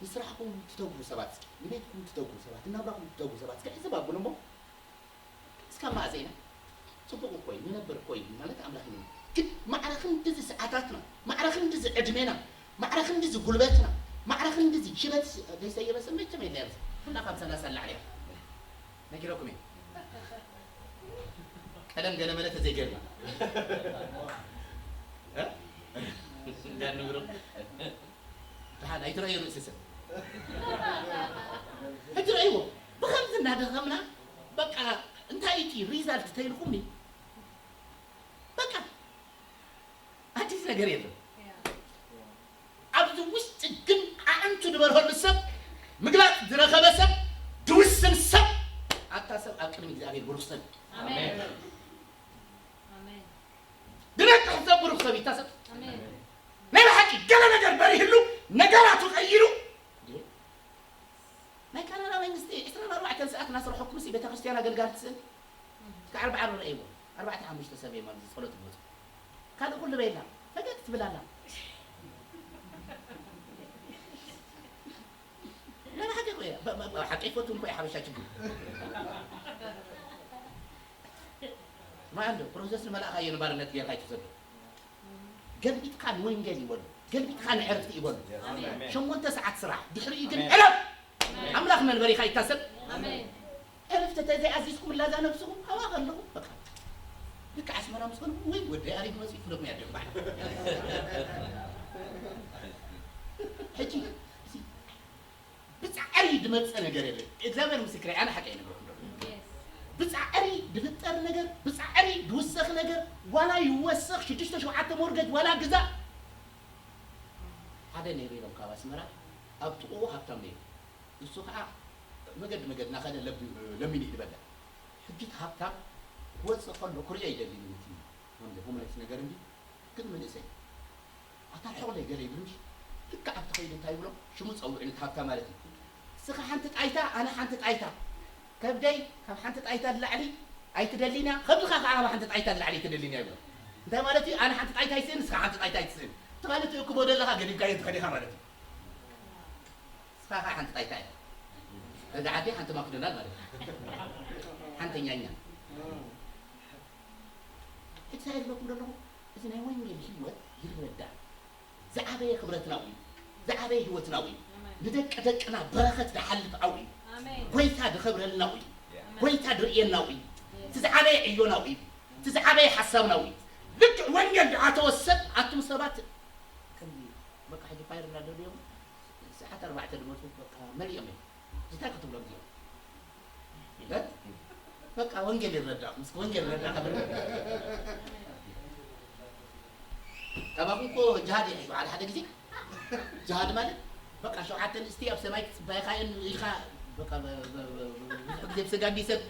ንስራሕኩም ትተግሁ ሰባት እስኪ ንቤትኩም ትተግሁ ሰባት ንናብራኹም ትተግሁ ሰባት እስከ ሕስብ ኣብሉ እሞ እስካብ መኣዘ ኢና? ጽቡቕ እኮ እዩ፣ ንነብር እኮ እዩ ማለት ኣምላኽ እዩ። ግን ማዕረ ክንድዚ ሰዓታትና፣ ማዕረ ክንድዚ ዕድሜና፣ ማዕረ ክንድዚ ጉልበትና፣ ማዕረ ክንድዚ ሽበት ዘይሰየበ ሰብ መቸም የለ ኣብዚ። ኩላ ካብ ሰላሳ ንላዕሊ እያ። ነጊረኩም እየ። ቀደም ገለ መለ ተዘይገርና። እ? እንዳንብሮ። ደሓን ኣይትረኣዩ ርእሲ ሰብ። ኣይትረኣይዎ። ብኸምዚ እናደኸምና በቃ እንታይ እቲ ሪዛልት ተይልኩም እዩ። በቃ ኣዲስ ነገር የለን። ኣብዚ ውሽጢ ግን ኣዕንቱ ዝበርሀሉ ሰብ፣ ምግላጽ ዝረኸበ ሰብ፣ ድውስን ሰብ፣ ኣታ ሰብ ኣብ ቅድሚ እግዚኣብሔር ብሩኽ ሰብ እዩ። ኣሜን። ኣሜን። ድነቅሕ ሰብ ብሩኽ ሰብ እዩ፣ ኣታ ሰብ። ኣሜን። ናይ ብሓቂ ገለ ነገር በሪህሉ፣ ነገራቱ ቀይሩ። እንዴ? ናይ ካናዳ መንግስቲ ዕስራን ኣርባዕተን ሰዓት እናሰርሐኩም ሲ ቤተክርስትያን ኣገልጋሊ ትስእን? እስከ ዓርቢ ዓርቢ ረእይዎ። ኣርባዕተ ሓሙሽተ ሰብ እዮም ኣብዚ ጸሎት ዝመጹ። ካልእ ኩሉ በይላ። ፈገግ ትብል ኣላ። ናይ ብሓቂ እኮ እያ። ብ-፣ ብ-፣ ብ-፣ ሓቂ ይፈትው እኮ እዩ ሓበሻ ችግር። ማን ዶ ፕሮሰስ ንመላእኻ እየ ንባርነት ጌርካ ይትሰዶ። ገልቢጥካ ንወንጌል ይበሉ፣ ገልቢጥካ ንዕረፍቲ ይበሉ። ኣሜን። ሸሞንተ ሰዓት ስራሕ፣ ድሕሪኡ ግን ኣሜን። ዕረፍ። ኣሜን። ኣምላኽ መንበሪኻ ይታሰብ። ኣሜን። ዕረፍቲ ተዘይኣዚዝኩምላ እዛ ነብስኹም፣ ኣብኣ ከለኹም፣ በቃ። ልክዕ ኣስመራ ምስ ከድኩም፣ ወይ ወደይ ኣሪግ መጺኡ ክብለኩም እያ ደንባዕ። ሕጂ፣ እዚ ብጻዕሪ ዝመጽእ ነገር የለን። እግዚኣብሔር ምስክረይ፣ ኣነ ሓቂ ኣይነግረኩም ዶ። ብጻዕሪ ዝፍጠር ነገር፣ ብጻዕሪ ዝውሰኽ ነገር፣ ዋላ ይወሰኽ ሽዱሽተ ሸውዓተ ሞርገጅ፣ ዋላ ግዛ። ሓደ ነይሩ ኢሎም ካብ ኣስመራ፣ ኣብ ጥቕኡ ሃብታም ነይሩ። ንሱ ኸዓ መገዲ መገዲ እናኸደ ለቢ-፣ ለሚኑ እዩ ዝበልዕ። ሕጂ እቲ ሃብታም ክወጽእ ከሎ ክርእዮ ይደሊ እዩ። ከምዚ ሆምለስ ነገር እንዲ ግን መንእሰይ፣ ኣታ ርሕቕ ለይ ገለ ይብል ምሽ? ልክዕ ኣብቲ ከይዱ እንታይ ይብሎ? ሽሙ ጸውዑ ነቲ ሃብታ ማለት እዩ። ንስኻ ሓንቲ ጣይታ፣ ኣነ ሓንቲ ጣይታ። ከብደይ ካብ ሓንቲ ጣይታ ንላዕሊ ኣይትደሊን እያ፣ ከብድኻ ከዓ ካብ ሓንቲ ጣይታ ንላዕሊ ኣይትደሊን እያ ይብሎ። እንታይ ማለት እዩ? ኣነ ሓንቲ ጣይታ ኣይስእን፣ ንስኻ ሓንቲ ጣይታ ኣይትስእን። እቲ ካልእ ትእክቦ ዘለኻ ገዲፍካዮ ትኸድ ኢኻ ማለት እዩ። ንስኻ ከዓ ሓንቲ ጣይታ ኢኻ። ነዚ ዓዲ ሓንቲ ማክዶናል ማለት እዩ። ሓንቲ ኛኛ። እንታይ ይብለኩም ዘለኹ? እዚ ናይ ወንጌል ህይወት ይረዳእ። ዝዓበየ ክብረትና እዩ። ዝዓበየ ህይወትና እዩ። ኣሜን። ንደቂ ደቅና በረኸት ዝሓልፍ ኣብኡ እዩ። ኣሜን። ጎይታ ዝኸብረልና እዩ። ኣሜን። ጎይታ ዝርእየና እዩ። ኣሜን። እቲ ዝዓበየ ዕዮና እዩ። እቲ ዝዓበየ ሓሳብና እዩ። ልክዕ ወንጌል ዝኣተወ ሰብ ኣቱም ሰባት ከምዚ በቃ ሕጂ ፋይር እናደልዮም ሰዓት ኣርባዕተ ዝመፁ በቃ መሊኦም እዮም። እንታይ ክትብሎም እዚኦም? እ? በቃ ወንጌል ይረዳእኩም፣ እስኪ ወንጌል ይረዳእካ በሉ። ካባኹም እኮ ጅሃድ ይሕሹ ሓደ ሓደ ግዜ። ጅሃድ ማለት በቃ ሸውዓተ ንስቲ ኣብ ሰማይ ክጽባይኻ እየን ኢልካ በቃ በ-፣ በ-፣ በ-፣ በ-፣ ብዙሕ ግዜ ብስጋ እንዲ ሰብ፣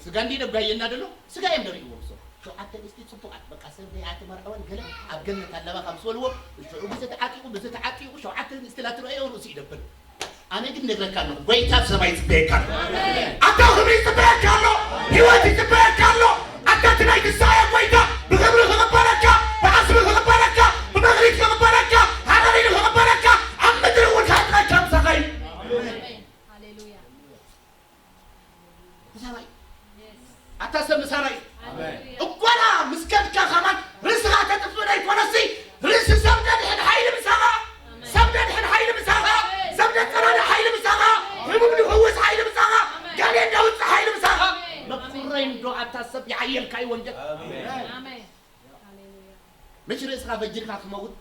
ስጋ እንዲ ደጋየና ደሎ፣ ስጋ እዮም ደርእይዎ እሱ። ሸውዓተ ኣንስቲ ጽቡቓት፣ በቃ ሰብ ደይኣተመርዐወን ገለ ኣብ ገነት ኣለባ ካብ ዝበልዎ፣ ሽዑ ብዚ ተዓጢቑ፣ ብዚ ተዓጢቑ፣ ሸውዓተ ኣንስቲ ላትረአዮ ርእሱ ይደብር። ኣነ ግን ነግረካ ኣለኹ፣ ጎይታ ኣብ ሰማይ ይጽበየካ ኣሎ። ኣታ ክብሪ ይጽበየካ ኣሎ፣ ህይወት ይጽበየካ ኣሎ። ኣታ እቲ ናይ ትንሳኤ ጎይታ ብኽብሪ ክቕበለካ፣ ብዓስቢ ክቕበለካ፣ ብመኽሊት ክቕበለካ፣ ሃለሊሉ ክቕበለካ፣ ኣብ ምድሪ እውን ክዓጥቐካ ምሳኻ እዩ። ኣሜን። ሃሌሉያ። ምሳና እዩ። ኣታ ሰብ ምሳና እዩ። ኣሜን። እኳና ምስ ከድካ ከማን ርእስኻ ተጥፍእ ዘይኮነሲ፣ ርእሲ ሰብ ደድሕን ሓይሊ ምሳኻ፣ ሰብ ደድሕን ሓይሊ ምሳኻ፣ ሰብ ደጸናንዕ ሓይሊ ምሳኻ፣ ህሙም ዝፍውስ ሓይሊ ምሳኻ፣ ጋኔን ዘውጽእ ሓይሊ ምሳኻ። ኣሜን። መኩረይ እንዶ ኣታ ሰብ ይዓየልካ እዩ ወንጌል። ኣሜን። ኣሜን። ሃሌሉያ። መች ርእስኻ ፈጅርካ ክመውት፣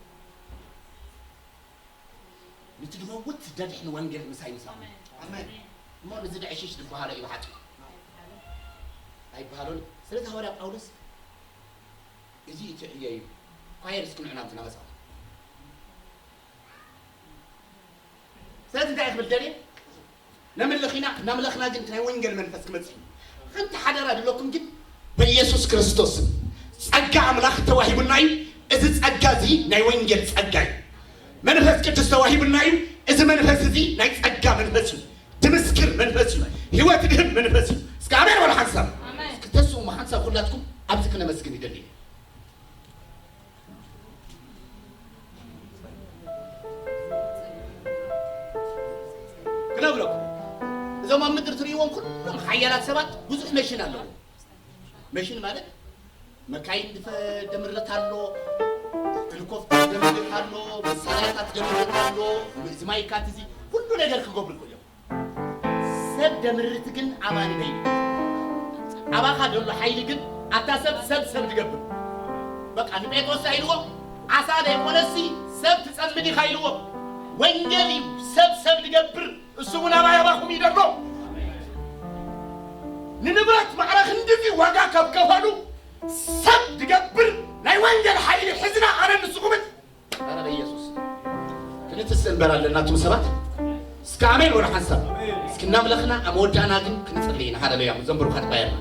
ነቲ ድመውት ደድሕን ወንጌል ምሳይ ምሳኹም። ኣሜን። ኣሜን። እሞ ነዚ ድዕሽሽ ዝበሃሎ እዩ ብሓቂ። ኣይበሃሎን። ስለዚ ሃዋርያ ጳውሎስ እዚ እቲ ዕዮ እዩ። ኳየር እስኪ ንዑ ናብቲ ናመጻኹም። ስለዚ እንታይ ክብል ደልየ? ነምልኽ ኢና፣ እናምለኽና ግን ናይ ወንጌል መንፈስ ክመጽእ እዩ። ሓንቲ ሓደራ ድለኩም ግን በኢየሱስ ክርስቶስ ጸጋ ኣምላኽ ተዋሂቡና እዩ። እዚ ጸጋ እዚ ናይ ወንጌል ጸጋ እዩ። መንፈስ ቅዱስ ተዋሂቡና እዩ። እዚ መንፈስ እዚ ናይ ጸጋ መንፈስ እዩ። ትምስክር መንፈስ እዩ። ህይወት ድህብ መንፈስ እዩ። እስከ ኣሜን በሉ ሓንሳብ። ኣሜን። እስኪ ተስሙ ሓንሳብ ኩላትኩም ኣብዚ ክነመስግን ይደሊ። ክነግረኩም፣ እዞም ኣብ ምድሪ ትርእይዎም ኩሎም ሓያላት ሰባት ብዙሕ መሽን ኣለዎም። መሽን ማለት መካይን ድፈ-፣ ደምርት ኣሎ፣ ሄሊኮፕተር ደምርት ኣሎ፣ መሳርያታት ደምርት ኣሎ፣ እዚ ማይካት እዚ ኩሉ ነገር ክገብሩ ይኽእሉ እዮም። ሰብ ደምርት ግን ኣማኒ ነይ። ኣባኻ ዘሎ ሓይሊ ግን ኣታ ሰብ፣ ሰብ፣ ሰብ ድገብር። በቃ ንጴጥሮስ እንታይ ኢልዎ? ዓሳ ዘይኮነሲ ሰብ ትጸምድ ኢኻ ኢልዎ። ወንጌል እዩ ሰብ፣ ሰብ ድገብር፣ እሱ እውን ኣባይ ኣባኹም እዩ ደሎ። ንንብረት ማዕረ ክንድዚ ዋጋ ካብ ከፈሉ ሰብ ድገብር ናይ ወንጌል ሓይሊ ሕዝና ኣነን ንስኹምን። ኣረ በኢየሱስ ክንትስእ እንበር ኣለና። እቱም ሰባት እስከ ኣሜን ወደ ሓንሳብ እስኪ እናምለኽና ኣብ መወዳእና ግን ክንጽሊ ኢና። ሃሌሉያ። እዞም ብሩኻት ባየርና